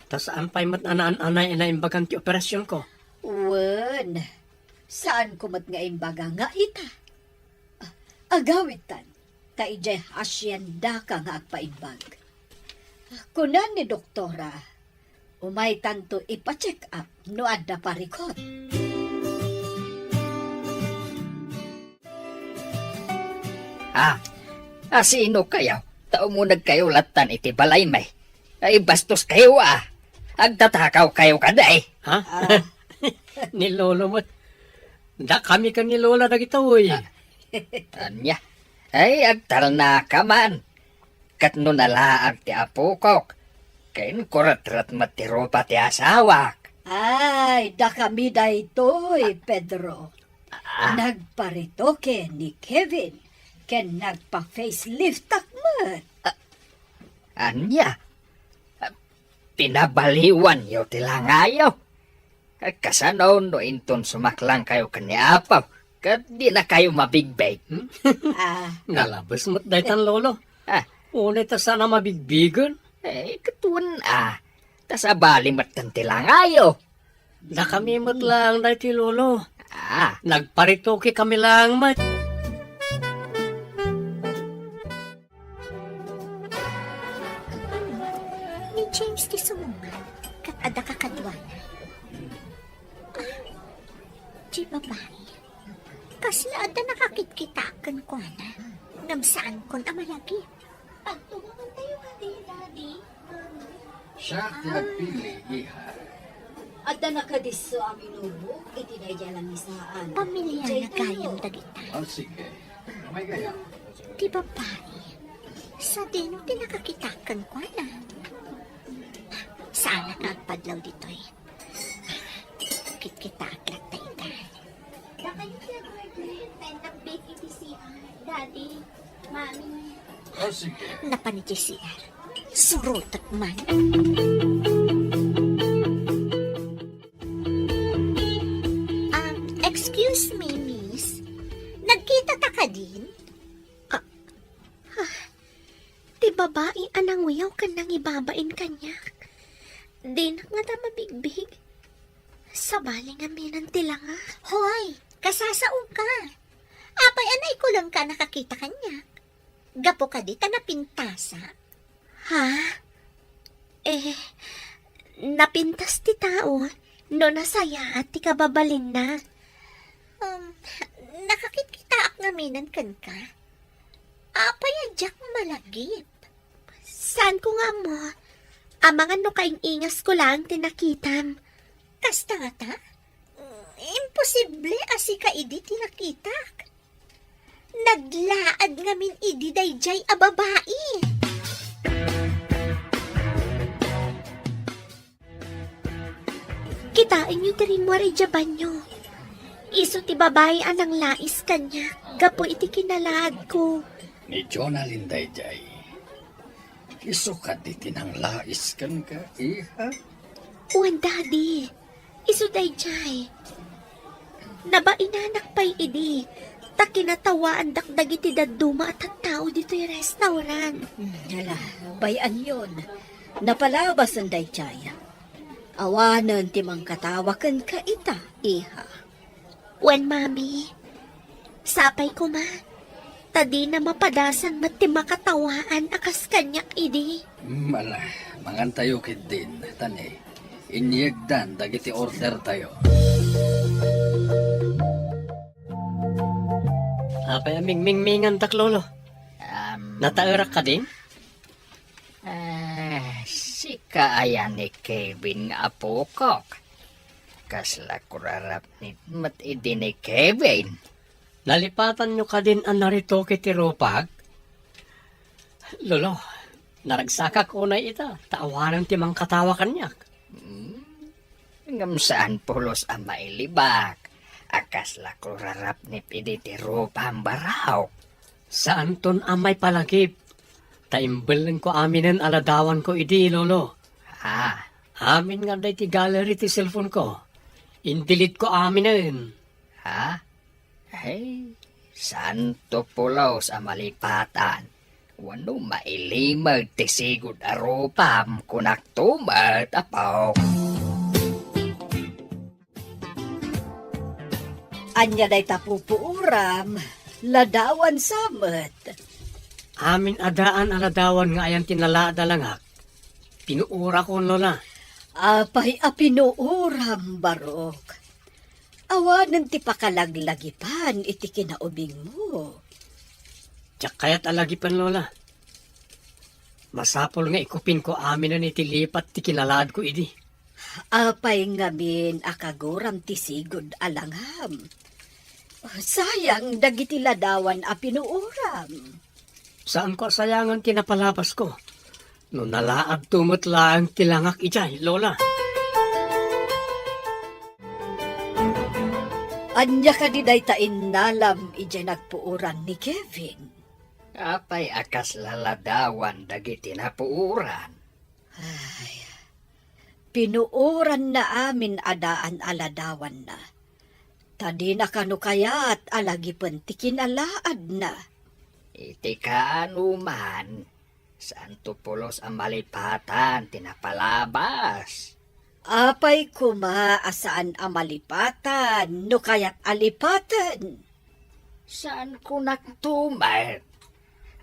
Ta saan pay met a naan-anay a naimbagan ti operasionko. Wen, saanko met nga imbaga nga ita. Agawidtan, ta idiay haciendaka nga agpaimbag. Kuna ni doktora, umaytanto ipa-check up no adda parikut. Ah, asino kayo? Ta umuneg kayo lattan iti balaymi. Ay, bastos kayo, ah. Agtatakaw kayo kadi. Ha? Ah. Ni Lolo met. Dakami ken ni Lola dagitoy. Ah. Ania? Ay, agtalnaka man. Ket no nalaag ti apokok, ken kuretret met ti rupa ti asawak. Ay, dakami daytoy, Pedro. Ah. Nagparetoke ni Kevin, ken nagpa-faceliftak met. Ah, ania? Ah, pinabaliwanyo ti langayo? Kasano no inton sumaklangkayo ken ni Apo, ket dinakayo mabigbig? Hmm? Ah. Nalabes met daytan, Lolo. Ah. Unay ta saan a mabigbigen. Eh, ket wen, ah. Ta sabali met ti langayo. Dakami met laeng daytoy, Lolo. Ah. Nagparetoke kami laeng met. Ni James ti sumungad, ket adda kakaduana. Ah, ti babai. Kasla adda nakakitkitaak kenkuana, ngem saankon a malagip. Agtumangan tayo kadi, Daddy. Siak ti nagpili, iha. Adda na kadisso a minubo iti daydiay a langisaan. Pamiliana gayam dagita. Ah, sige. May gayam. Ti babai, sadino ti nakakitaak kenkuana? Saanak nga agpadlaw ditoy. Kitkitaak latta ita. Dakayo ti agregreten, nag-bake iti C R, Daddy, Mami. Oh, sige. Napan iti C R. Surotek man. Um, excuse me, miss. Nagkita ta kadin? Ah, ah, ti babai a nanguyaw ken nangibabain kaniak. Dinak ngata mabigbig. Sabali ngamin ti langa. Hoy, kasasaoka. Apay a naikulengka a nakakita kaniak? Gapu kadi ta napintasak? Ha? Eh, napintas ti tao no nasayaat ti kababalinna. Um, nakakitkitaak ngamin kenka. Apay a diak malagip? Saanko nga ammo. Amangan no kaing-ingasko laeng ti nakitam. Kasta ngata? Imposible a sika idi ti nakitak. Naglaad ngamin idi daydiay a babai. Kitaenyo ti rimmuar idiay banio. Isu ti babai a nanglais kaniak gapu iti kinalaadko. Ni Jonalyn daydiay. Isu kadi ti nanglais kenka, iha? Wen, Daddy. Isu daydiay. Nabainanak pay idi, ta kinatawaandak dagiti dadduma a tattao ditoy restaurant. Hmm, ala, bay-anyon. Napalabasen daydiay. Awanen ti mangkatawa kenka ita, iha. Wen, Mami. Sapay koma. Ta dina mapadasan met ti makatawaan a kas kaniak idi. Mm, ala, mangantayo ketdin, ta ne, inyegdan dagiti ordertayo. Apay a mingmingmingandak, Lolo? Am. Nataerak kadin? Ah, sika aya ni Kevin nga apokok? Kasla kurarapnit met idi ni Kevin. Nalipatanyo kadin a naritoke ti rupag? Lolo, naragsakak unay ita, ta awanen ti mangkatawa kaniak. Hmm, ngem saan pulos a mailibak a kasla kurarapnit idi ti rupam, Barok. Saanton a maipalagip, ta imbellengko aminen a ladawanko idi, Lolo. Ha? Amin nga adda iti gallery ti cellphone-ko. Indelete-ko aminen. Ha? Ay, saanto pulos a malipatan. Wenno mailimed ti sigud a rupam, kunakto met, Apo. Ania dayta pupuoram? Ladawan sa met. Amin a daan a ladawan nga ayan ti nalaad a langak. Pinuorakon, Lola. Apay a pinuoram, Barok? Awanen ti pakalaglagipan iti kinaubingmo. Diak kayat a lagipen, Lola. Masapul nga ikupinko aminen iti lipat ti kinalaadko idi. Apay ngamin a kaguram ti sigud a langam? Sayang dagiti ladawan a pinuoram. Saanko a sayangan ti napalabasko. No nalaadto met laeng ti langak idiay, Lola. Ania kadi dayta innalam idiay nagpuoran ni Kevin? Apay a kasla ladawan dagiti napuoran? Ay, pinuoranna amin a daan a ladawanna. Ta dina kano kayat a lagipen ti kinalaadna. Iti kaano man, saanto pulos a malipatan ti napalabas. Apay koma a saan a malipatan no kayat a lipaten? Saan kunakto met?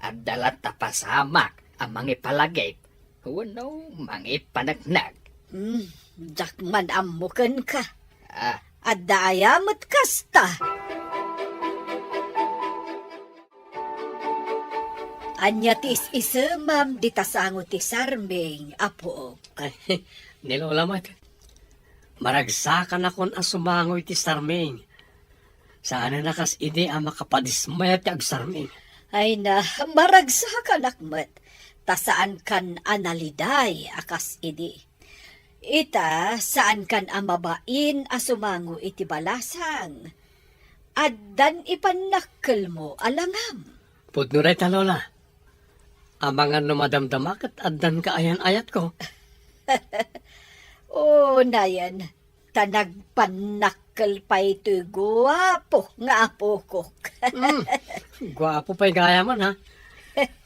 Adda latta pasamak a mangipalagip wenno mangipaneknek. Hmm, diak man ammo kenka. Ah. Adda aya met kasta? Ania ti is-isemam dita sango ti sarming, Apo? Ay, ni Lola met. Maragsakanakon a sumango iti sarming. Saanen a kas idi a makapadismayat ti agsarming. Ay na, maragsakanak met, ta saankan a naliday a kas idi. Ita, saankan a mabain a sumango iti balasang. Addan ipannakkelmo a langam. Pudno dayta, Lola. Amangan no madamdama ket addan kaayan-ayatko. O, nayen, ta nagpannakkel pay toy guapo nga apokok. Hmm, guapo pay gayam, ha?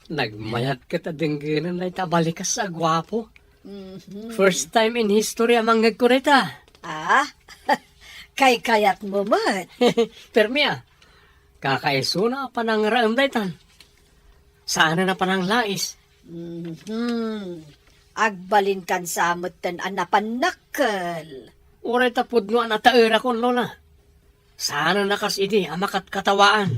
Nagmayat ket a denggenen dayta a balikas a guapo. Mhm. First time in history a mangngegko dayta. Ah? Kaykayatmo met. Permi, a. Kakaisuna a panangraem daytan. Saanen a pananglais. Mhm. Agbalinkan sa metten a napannakkel. Uray ta pudno a nataerakon, Lola. Saanen a kas idi a makatkatawaan.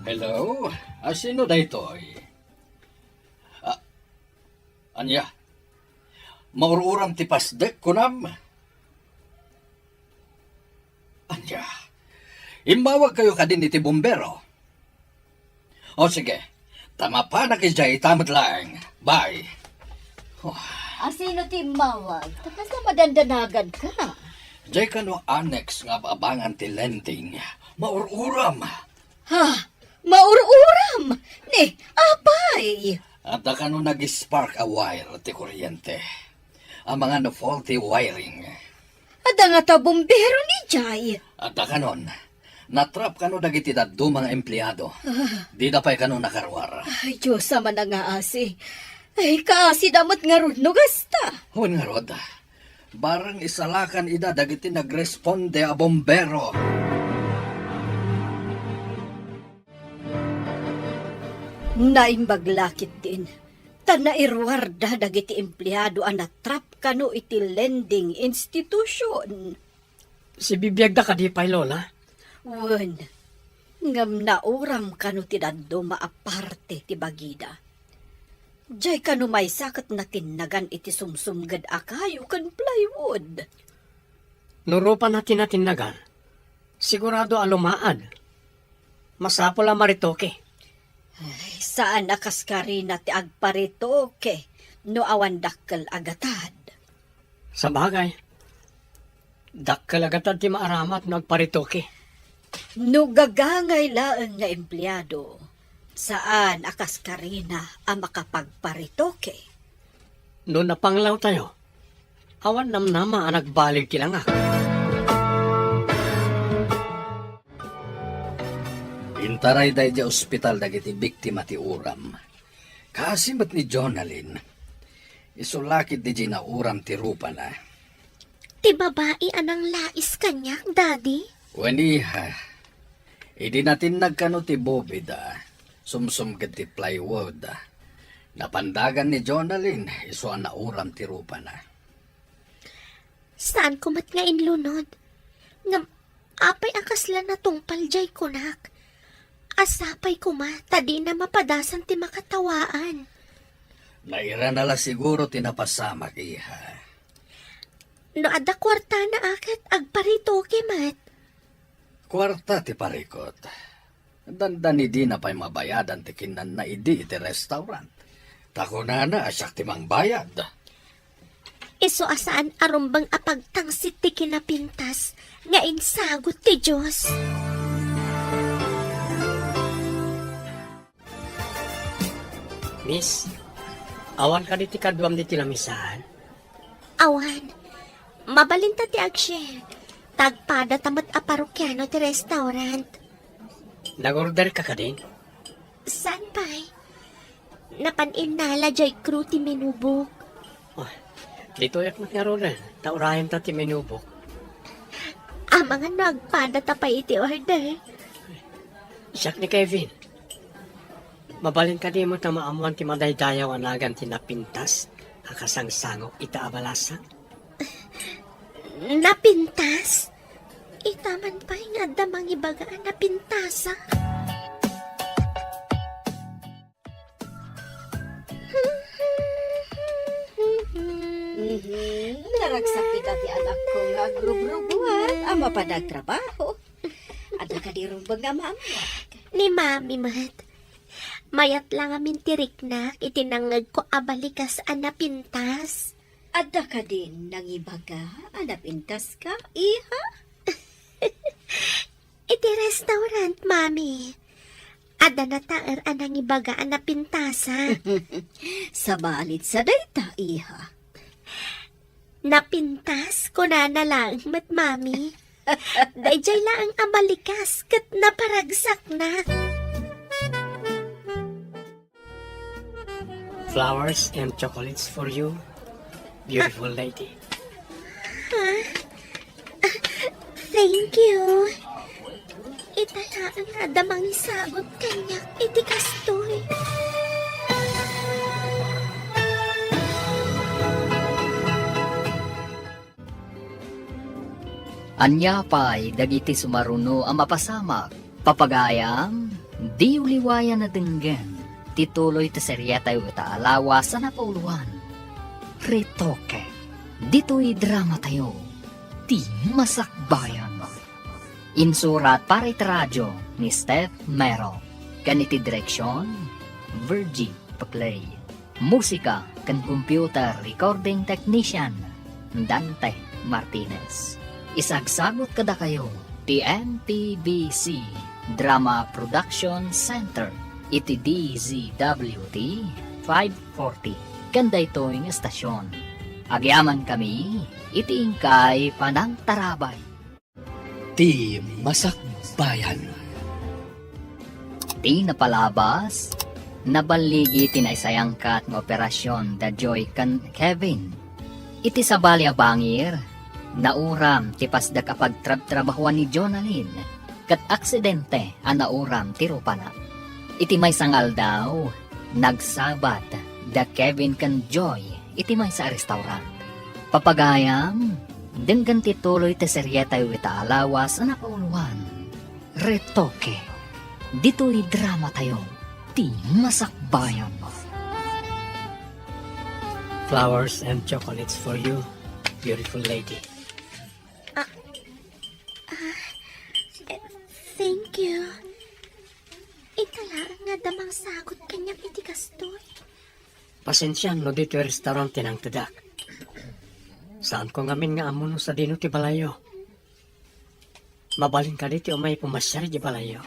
Hello? A, sino daytoy? A, ania? Maur-uram ti pasdek, kunam? Ania? Immawagkayo kadin iti bumbero? O sige, ta mapanak idiay ita met laeng. Bye. Oh. A, sino ti immawag? Ta kasla madandanagan ka? Diay kano annex nga ab-abangan ti lending. Maur-uram. Ha? Maur-uram? Ni, apay? Adda kano nag-spark a wire ti kuryente. Amangan no faulty wiring. Adda ngata bumbero idiay? Adda kanon. Natrap kano dagiti dadduma nga empleado. Ah. Dida pay kano nakaruar. Ay, Dios a manangaasi. Ay, kaasida met ngarud no gasta. Wen ngarud, barang isalakan ida dagiti nagresponde a bombero. Naimbag la ketdin, ta nairuarda dagiti empleado a natrap kano iti lending institution. Sibibiagda kadi pay, Lola? Wen, ngem nauram kano ti dadduma a parte ti bagida. Diay kano maysa ket natinnagan iti sumsumged a kayo ken plywood. No rupana ti natinnagan, sigurado a lumaad. Masapul a maretoke. Ay, saan a kas Karina ti agparetoke no awan dakkel a gatad. Sabagay, dakkel a gatad ti maaramat no agparetoke. No gagangay laeng nga empleado, saan a kas Karina a makapagparetoke. No napanglawtayo, awan namnama a nagbaleg ti langak. Intarayda idiay ospital dagiti biktima ti uram. Kaasi met ni Jonalyn. Isu la ketdi diay nauram ti rupana. Ti babai a nanglais kaniak, Daddy? Wen, iha. Idi natinnag kano ti bubida, sumsumged ti plywood, napandagan ni Jonalyn, isu a nauram ti rupana. Saanko met nga inlunod. Ngem apay a kasla natungpal diay kunak? Asapay koma ta dina mapadasan ti makatawaan. Nairana la siguro ti napasamak, iha. No adda kuartana a ket agparetoke met. Kuarta ti parikot. Dandani dina pay mabayadan ti kinnanna idi iti restaurant. Ta kunana a siak ti mangbayad. Isu a saan a rumbeng a pagtangsit ti kinapintas nga insagut ti Dios. Miss, awan kadi ti kaduam ditoy lamisaan? Awan. Mabalinta ti ag-share. Tagpadata met a parokiano ti restaurant. Nag-order ka kadin? Saan pay? Napan innala diay crew ti menu book. Ah, ditoyak met ngaruden, ta urayenta ti menu book. Amangan no agpadata pay iti order. Siak ni Kevin. Mabalin kadi met a maammuan ti madaydayaw a nagan ti napintas a kasangsangok ita a balasang? Napintas? Ita man pay nga adda mangibaga a napintasa. Mhm. Naragsak ita ti anakko nga agrubrubuat a mapan agtrabaho. Adda kadi rumbeng nga maammuak? Ni Mami met. Mayat la ngamin ti riknak iti nangngegko a balikas a napintas. Adda kadin nangibaga a napintaska, iha? Iti restaurant, Mami. Adda nataer a nangibaga a napintasa. Sabalid sa dayta, iha. Napintas, kunana laeng met, Mami. Daydiay laeng a balikas ket naparagsakna. Flowers and chocolates for you, beautiful lady. Ha? Ah, thank you. Ita laeng nga adda mangisagut kaniak iti kastoy. Ania pay dagiti sumaruno a mapasamak? Papagayam, diyo liwayan a denggen ti tuloy ti serietayo ita a lawas a napauluan, Retoke. Ditoy dramatayo, Ti Masakbayan. Insurat para iti radio ni Steph Mero, ken iti direksion, Virgie Paclay. Musika ken computer recording technician, Dante Martinez. Isagsagut kadakayo ti M P B C Drama Production Center iti D Z W T five forty ken daytoy nga estasion. Agyamankami iti inkay panangtarabay. Ti Masakbayan. Ti napalabas, Naballigi ti naisayangkat nga operasion da Joy ken Kevin. Iti sabali a bangir, nauram ti pasdak a pagtrabtrabahuan ni Jonalyn, ket aksidente a nauram ti rupana. Iti maysa nga aldaw, nagsabat da Kevin ken Joy iti maysa a restaurant. Papagayam, denggen ti tuloy ti serietayo ita a lawas a napauloan. Retoke. Ditoy dramatayo, ti Masakbayan. Flowers and chocolates for you, beautiful lady. Ah, ah, eh, thank you. Ita laeng nga adda mangsagut kaniak iti kastoy. Pasensiam no ditoy restaurant ti nangtedak. Saanko ngamin nga ammo no sadino ti balayyo. Mabalin kadi ti umay pumasiar iti balayyo?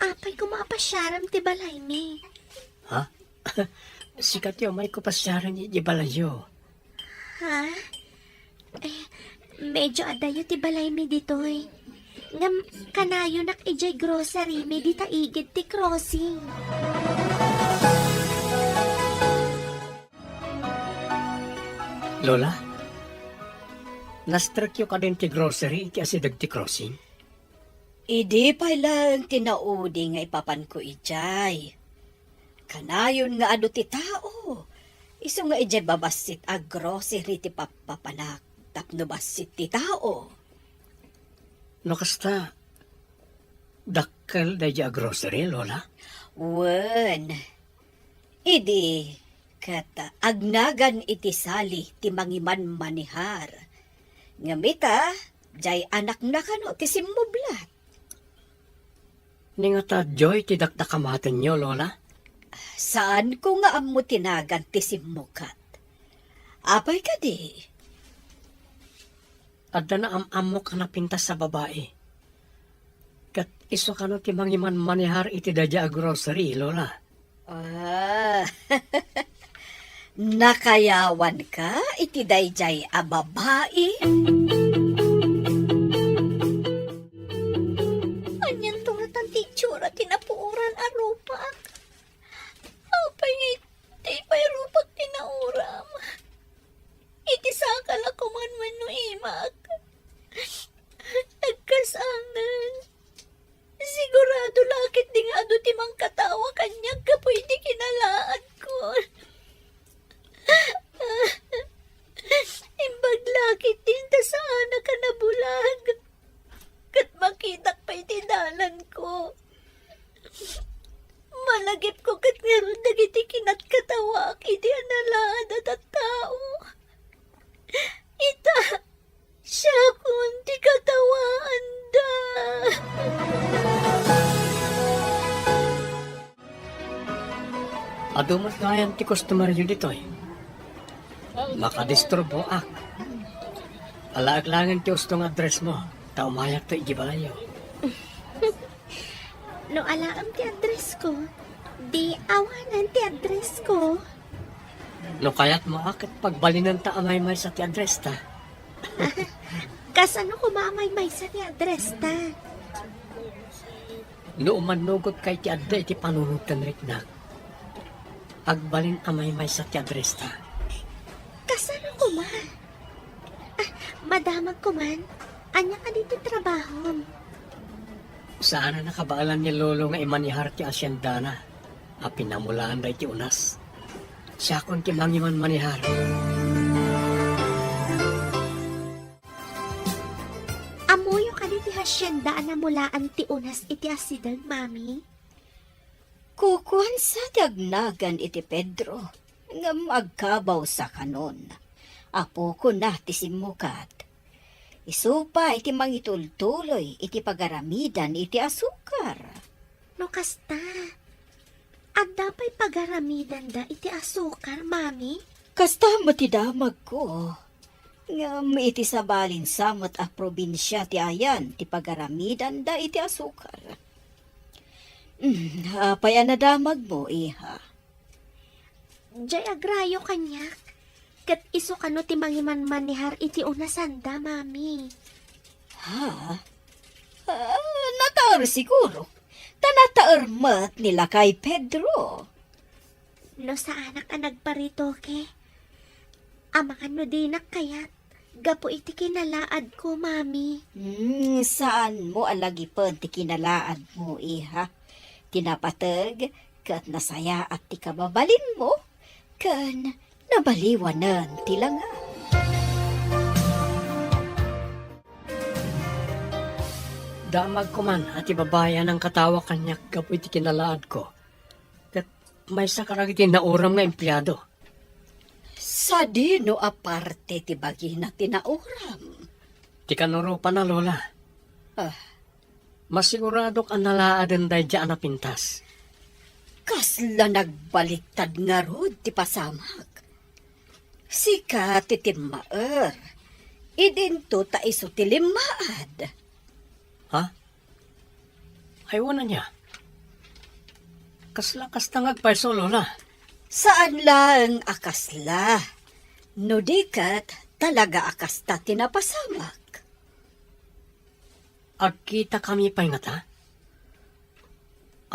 Apay koma a pasiarem ti balaymi? Ha? Sika ti umayko pasiaren iti balayyo. Ha? Eh, medyo adayo ti balaymi ditoy. Ngem kanayonak idiay grocerymi dita igid ti crossing. Lola, nastrekyo kadin ti grocery iti asideg ti crossing? Idi pay laeng ti naudi nga ipapanko idiay. Kanayon nga adu ti tao, isu nga idiay babassit a grocery ti pappapanak tapno bassit ti tao. No kasta, dakkel daydi a grocery, Lola? Wen, idi ket agnagan iti sali ti mangimanmanihar. Ngem ita, diay anakna kano ti simmublat. Ni ngata Joy ti dakdakamatenyo, Lola? Saanko nga ammo ti nagan ti simmukat. Apay kadi? Adda naam-ammok a napintas a babai. Ket isu kano ti mangimanmanihar iti daydiay a grocery, Lola? Ah, nakayawanka iti daydiay a babai? Anianto ngatan ti itsura ti napuoran a rupak? Apay nga iti pay rupak ti nauram? Iti sakal a kuman wenno imak? Agkasangan. Sigurado la ketdi nga adu ti mangkatawa kaniak gapu iti kinalaadko. Imbag la ketdi ta saanak a nabulag. Ket makitak pay ti dalanko. Malagipko ket ngarud dagiti kinatkatawaak iti analaad a tattao. Ita, siakon ti katawaanda. Adu met ngayen ti customeryo ditoy. Makadisturboak. Alaek laengen ti usto nga addressmo, ta umayakto iti balayyo. No alaem ti addressko, di awanen ti addressko. No kayatmo a ket pagbalinenta a maymaysa ti addresta. Kasano koma a maymaysa ti addresta? No umannugotka iti adda iti panunoten riknak, agbalin a maymaysa ti addresta. Kasano koma? Ah, madamag koman. Ania kadi ti trabahom? Saan a nakabaelan ni Lolo nga imanihar ti asiendana a pinamulaanda iti unas. Siakon ti mangimanmanihar. Ammoyo kadi ti hasienda a namulaan ti unas iti asideg, Mami? Kukuan sa ti agnagan iti Pedro, ngem agkabaw sa kanon. Apokona ti simmukat. Isu pay ti mangitultuloy iti pagaramidan iti asukar. No kasta, adda pay pagaramidanda iti asukar, Mami? Kasta met ti damagko. Ngem iti sabalin sa met a probinsia ti ayan ti pagaramidanda iti asukar. Mm, apay a nadamagmo, iha? Diay agrayo kaniak, ket isu kano ti mangimanmanihar iti unasanda, Mami. Ha? Ah, natar siguro. Ta Nataer met ni lakay Pedro. No saanak a nagparitoke, amangan no dinak kayat gapu iti kinalaadko, Mami. Hmm, saanmo a lagipen ti kinalaadmo, iha. Ti napateg ket nasayaat ti kababalinmo, ken nabaliwanen ti langam. Damagko man a ti babai a nangkatawa kaniak gapu iti kinalaadko, ket maysa kadagiti nauram nga empleado. Sadino a parte ti bagina ti nauram? Ti kanuropana, Lola. Ah. Masiguradok a nalaaden daydiay a napintas. Kasla nagbaliktad ngarud ti pasamak. Sika ti timmaer. Idinto ta isu ti limmaad. Ha? Ay, wen ania? Kasla kasta nga agpayso, Lola? Saan laeng a kasla. No di ket, talaga a kasta ti napasamak. Agkitakami pay ngata?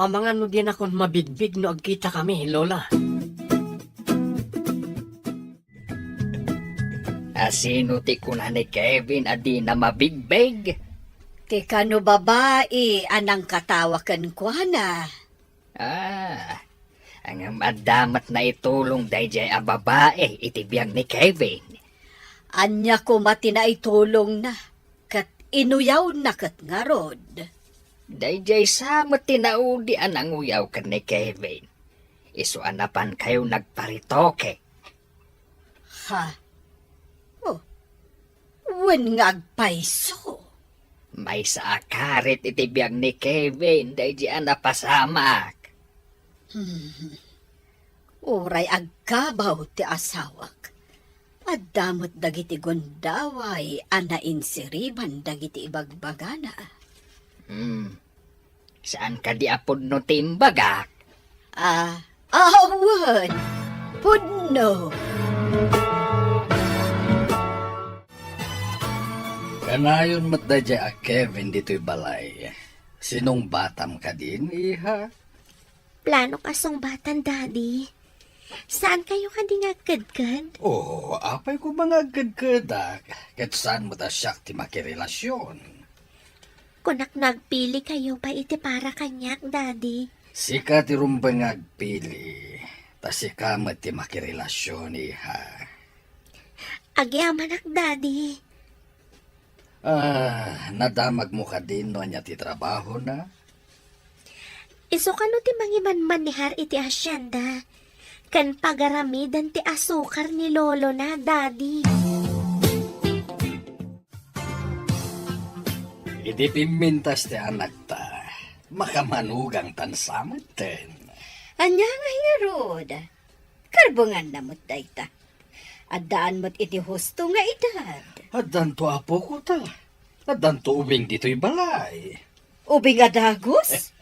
Amangan no dinakon mabigbig no agkitakami, Lola. A sino ti kuna ni Kevin a dina mabigbig? Ti kano babai a nangkatawa kenkuana. Ah, ngem adda met naitulong daydiay a babai iti biag ni Kevin. Ania koma ti naitulongna, ket inuyawna ket ngarud? Daydiay sa met ti naudi a nanguyaw ken ni Kevin. Isu a napankayo nagparitoke. Ha? Oh, wen nga agpayso. Maysa a karit iti biag ni Kevin daydiay a napasamak. Hmm. Uray agkabaw ti asawak, adda met dagiti gundaway a nainsiriban dagiti ibagbagana. Hmm. Saan kadi a pudno ti imbagak? Ah, awan. Pudno. Kanayon met daydiay a Kevin ditoy balay. Sinungbatam kadin, iha? Planok a sungbatan, Daddy. Saan kayo kadi nga agkedked? Oh, apay ko nga agkedkedak, ket saan met a siak ti makirelasyon. Kunak no agpili kayo pay iti para kaniak, Daddy. Sika ti rumbeng nga agpili, ta sika met ti makirelasyon, iha. Agyamanak, Daddy. Ah, nadamagmo kadin no ania ti trabahona? Isu kano ti mangimanmanehar iti hacienda ken pagaramidan ti asukar ni lolona, Daddy. Idi pimmintas ti anakta, makamanugangtan sa metten. Ania nga ngarud? Karbenganna met dayta. Addaan met iti husto nga edad. Addanto, apoko, ta addanto ubing ditoy balay. Ubing a dagus?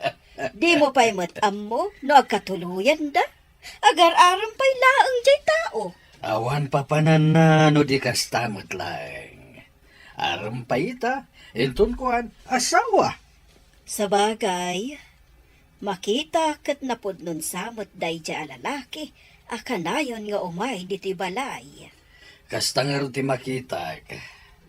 Dimo pay met ammo no agkatuloyanda? Agar-arem pay laeng jay tao. Awan papananna no di kasta met laeng. Arem pay ita, inton kuan, asawa. Sabagay, makita ket napudnon sa met daydiay a lalaki a kanayon nga umay ditoy balay. Kasta ngarud ti makitak,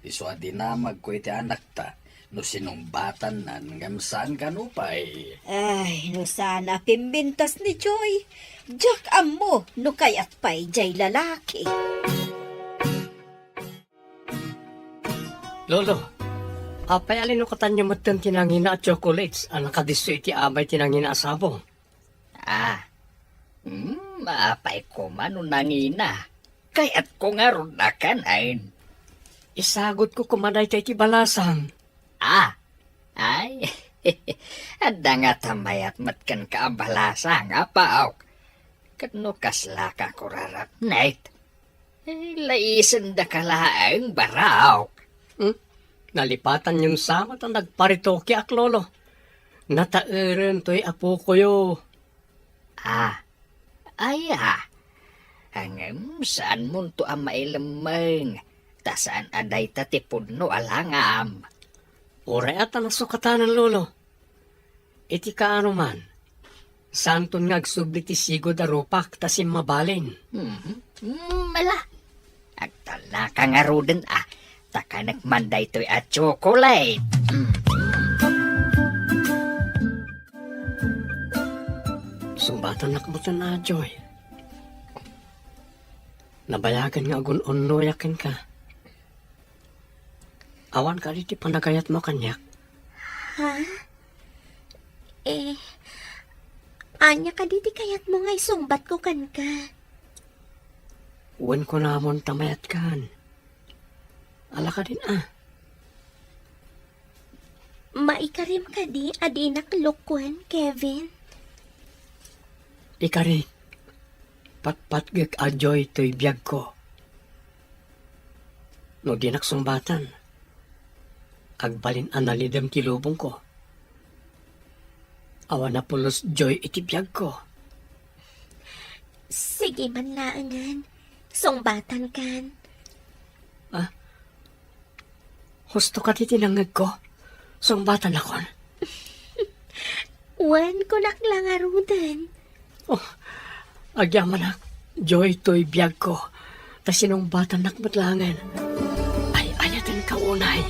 isu a dinamagko iti anakta no sinungbatannan ngem saan kano pay. Ay, no saan a pimmintas ni Joy, diak ammo no kayat pay jay lalaki. Lolo, apay a linukatanyo metten ti nangina a chocolates a nakadisso iti abay ti nangina a sabong? Ah, hmm, apay koma no nangina. Kayatko ngarud a kanen. Isagutko koma dayta iti balasang. Ah, ay, adda ngata mayat met kenka a balasang, apaok. Ket no kaslaka kurarapnek, eh, laisendaka laeng, baraok. Hmm? Nalipatanyon sa met a nagparitokeak, Lolo. Nataeren toy apokoyo. Ah, aya. Ngem saanmonto a mailemmeng, ta saan a dayta ti pudno a langam. Uray a ta nasukatanan, Lolo. Iti kaano man, saanton nga agsubli ti sigud a rupak ta simmabalin. Mhm. Mm, ala. Agtalnaka ngaruden a, ta kanek man daytoy a chocolate. Mm. Sungbatannak metten a, Joy. Nabayagen nga agun-unnoyak kenka. Awan kadi ti panagayatmo kaniak? Ha? Eh, ania kadi ti kayatmo nga isungbatko kenka? Wen kunamon ta mayatkan. Ala kadin a. Maikarim kadi a dinak lukuen, Kevin? Ikarik, patpatgek a Joy toy biagko. No dinak sungbatan, agbalin a nalidem ti lubongko. Awan a pulos Joy iti biagko. Sige man laengen, sungbatankan. Ah? Husto kadi ti nangngegko? Sungbatanakon? Wen, kunak la ngaruden. Oh, agyamanak, Joy toy biagko, ta sinungbatannak met laengen. Ay-ayatenka unay.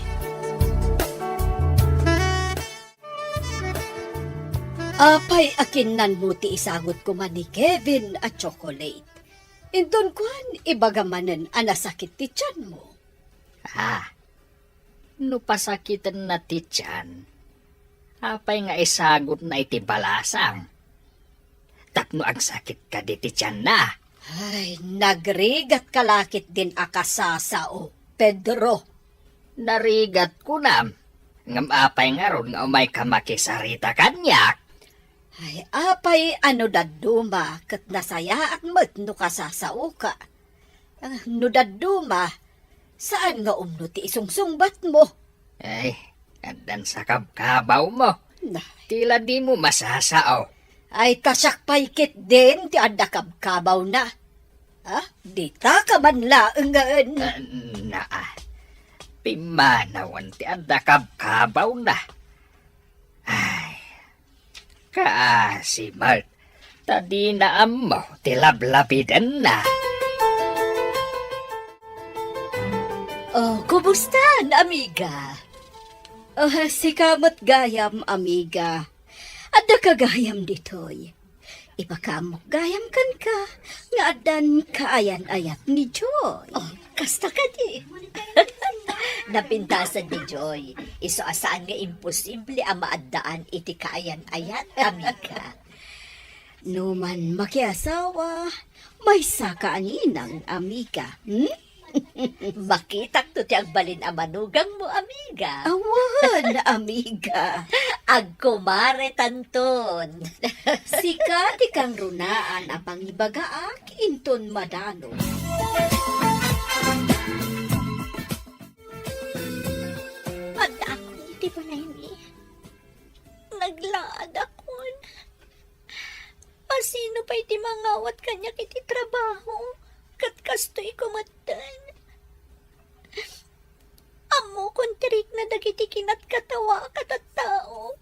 Apay a kinnanmo ti isagut koma ni Kevin a chocolate? Inton kuan, ibaga manen a nasakit ti tianmo. Ah, no pasakitenna ti tian, apay nga isagutna iti balasang? Tapno agsakit kadi ti tianna? Ay, nagrigatka la ketdin a kasasao, Pedro. Narigat kunam, ngem apay ngarud nga umayka makisarita kaniak? Ay, apay a no dadduma ket nasayaat met no kasasaoka. Ah, no dadduma, saan nga umno ti isungsungbatmo? Ay, addan sa kabkabawmo. Nay. Tila dimo masasao. Ay, ta siak pay ketdin ti adda kabkabawna. Ah, ditaka man laengen. Ah, naa. Pimmanawen ti adda kabkabawna. Ay, kaasi met, ta dina ammo ti lablabidenna. Oh, kumusta, amiga? Oh, sika met gayam, amiga. Adda ka gayam ditoy. Ipakaammo gayam kenka nga addan kaayan-ayat ni Joy. Oh, kasta kadi. Napintasan ni Joy. Isu a saan nga imposible a maaddaan iti kaayan-ayat, amiga. No man makiasawa, maysa ka a ninang, amiga. Hmm? Makitakto ti agbalin a manugangmo, amiga. Awan, amiga. Agkumaretanton. Sika ti kangrunaan a pangibagaak inton madano. Addaakon iti balaymi. Naglaadakon. Asino pay ti mangawat kaniak iti trabaho? Ket kastoy ko metten. Ammokon ti rikna dagiti kinatkatawaak a tattao.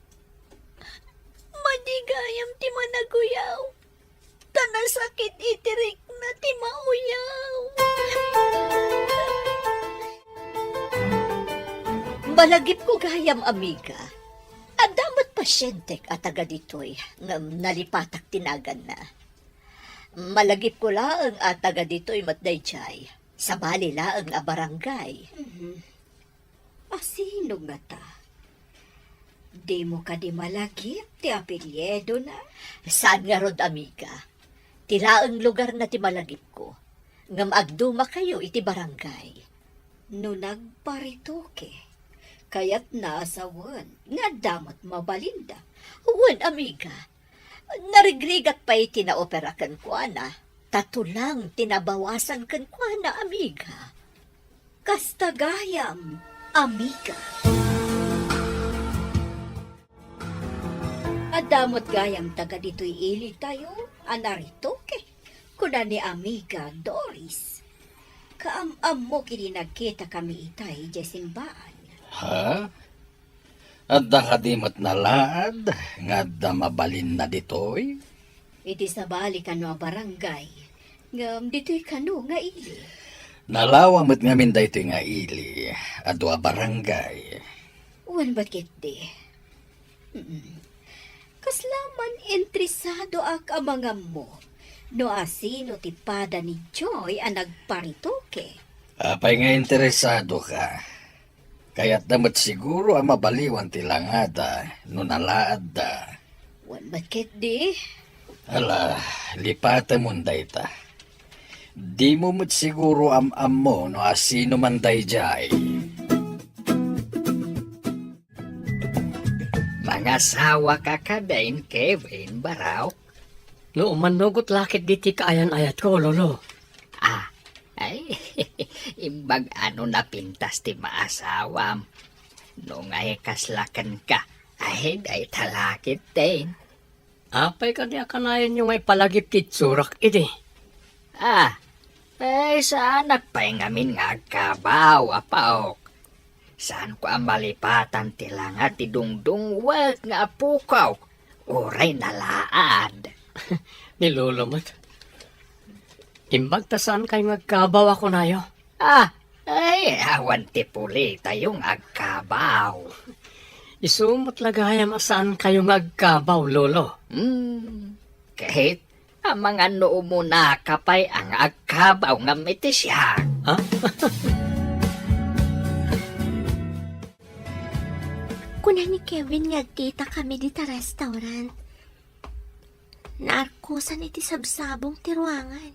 Madi gayam ti managuyaw, ta nasakit iti rikna ti mauyaw. Malagipko gayam, amiga. Adda met pasientek a taga ditoy, ngem nalipatak ti naganna. Malagipko laeng a taga ditoy met daydiay. Sabali laeng a barangay. Mhm. Asino ngata? Dimo kadi malagip ti apelyidona? Saan ngarud, amiga. Ti laeng lugarna ti malagipko. Ngem agdumakayo iti barangay. No nagparetoke, kayatna a sawen nga adda met mabalinda. Wen, amiga. Narigrigat pay ti naopera kenkuana, ta tulang ti nabawasan kenkuana, amiga. Kasta gayam, amiga. Adda met gayam taga ditoy iligtayo a naretoke, kuna ni Amiga Doris. Kaam-ammok idi nagkitakami itay idiay simbaan. Ha? Adda kadi met nalaad nga adda mabalinna ditoy? Iti sabali kano a barangay, ngem ditoy kano nga ili? Nalawa met ngamin daytoy nga ili, adu a barangay. Wen, bakit di? Mm. Kasla man interesadoak a mangammo no asino ti pada ni Joy a nagparitoke. Apay nga interesado ka? Kayatda met siguro a mabaliwan ti langada no nalaadda. Wen met ketdi? Ala, lipatemon dayta. Dimo met siguro am-ammo no asino man daydiay. Mangasawa ka kadin, Kevin, baro? No umanugot la ketdi ti kaayan-ayatko, Lolo. Ah, ay, imbag ano napintas ti maasawam. No ngay kasla kenka, ay, dayta la ketdin. Apay kadi a kanayon nga ipalagip ti itsurak idi? Ah, ay, saanak pay ngamin nga agkabaw, apaok. Saanko a malipatan ti langa ti dungdungwek nga apokok, uray nalaad. Ni Lolo met. Imbag ta saankayo nga agkabaw a kunayo. Ah, ay, awan ti pulitayo nga agkabaw. Isu met la gayam a saankayo nga agkabaw, Lolo. Hmm, ket amangan no umunaka pay a nga agkabaw ngem iti siak. Ha? Kuna ni Kevin nga agkita kami dita restaurant. Naarkosan iti sabsabong ti ruangan.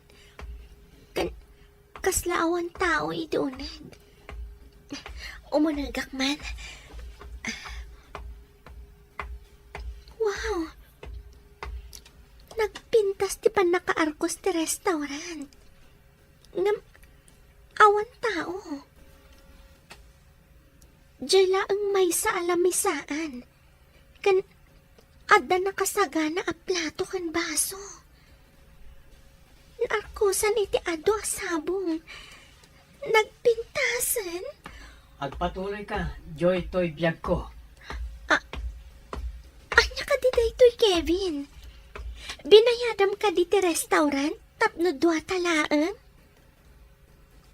Ken kasla awan tao iti uneg. Umunegak man. Wow! Nagpintas ti pannakaarkos ti restaurant. Ngem awan tao. Diay laeng maysa a lamisaan. Ken adda nakasagana a plato ken baso. Naarkosan iti adu a sabong. Nagpintasen. Agpatuloy ka, Joy toy biagko. A-, ania kadi daytoy, Kevin? Binayadam kadi ti restaurant tapno duata laeng?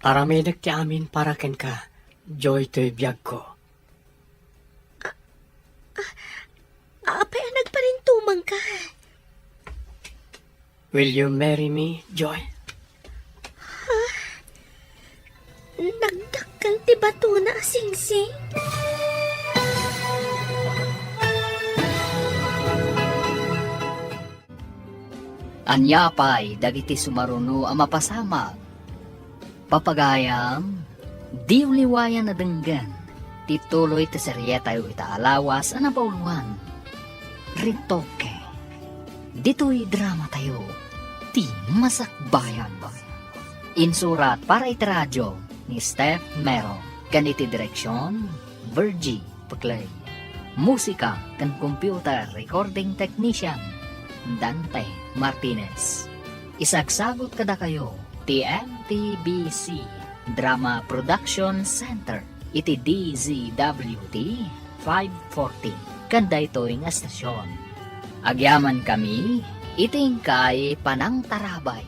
Aramidek ti amin para kenka, Joy toy biagko. A-, a-, apay a nagparintumengka? Will you marry me, Joy? Ha? Nagdakkel ti batona a singsing? Ania pay dagiti sumaruno a mapasamak? Papagayam, diyo liwayan a denggen ti tuloy ti serietayo ita a lawas a nabaoloan, Retoke. Ditoy dramatayo, ti Masakbayan. Insurat para iti radio ni Steph Mero, ken iti direksion, Virgie Peclay. Musika ken computer recording technician, Dante Martinez. Isagsagut kadakayo ti M T B C Drama Production Center iti D Z W T five forty ken daytoy nga estasion. Agyamankami iti inkay panangtarabay.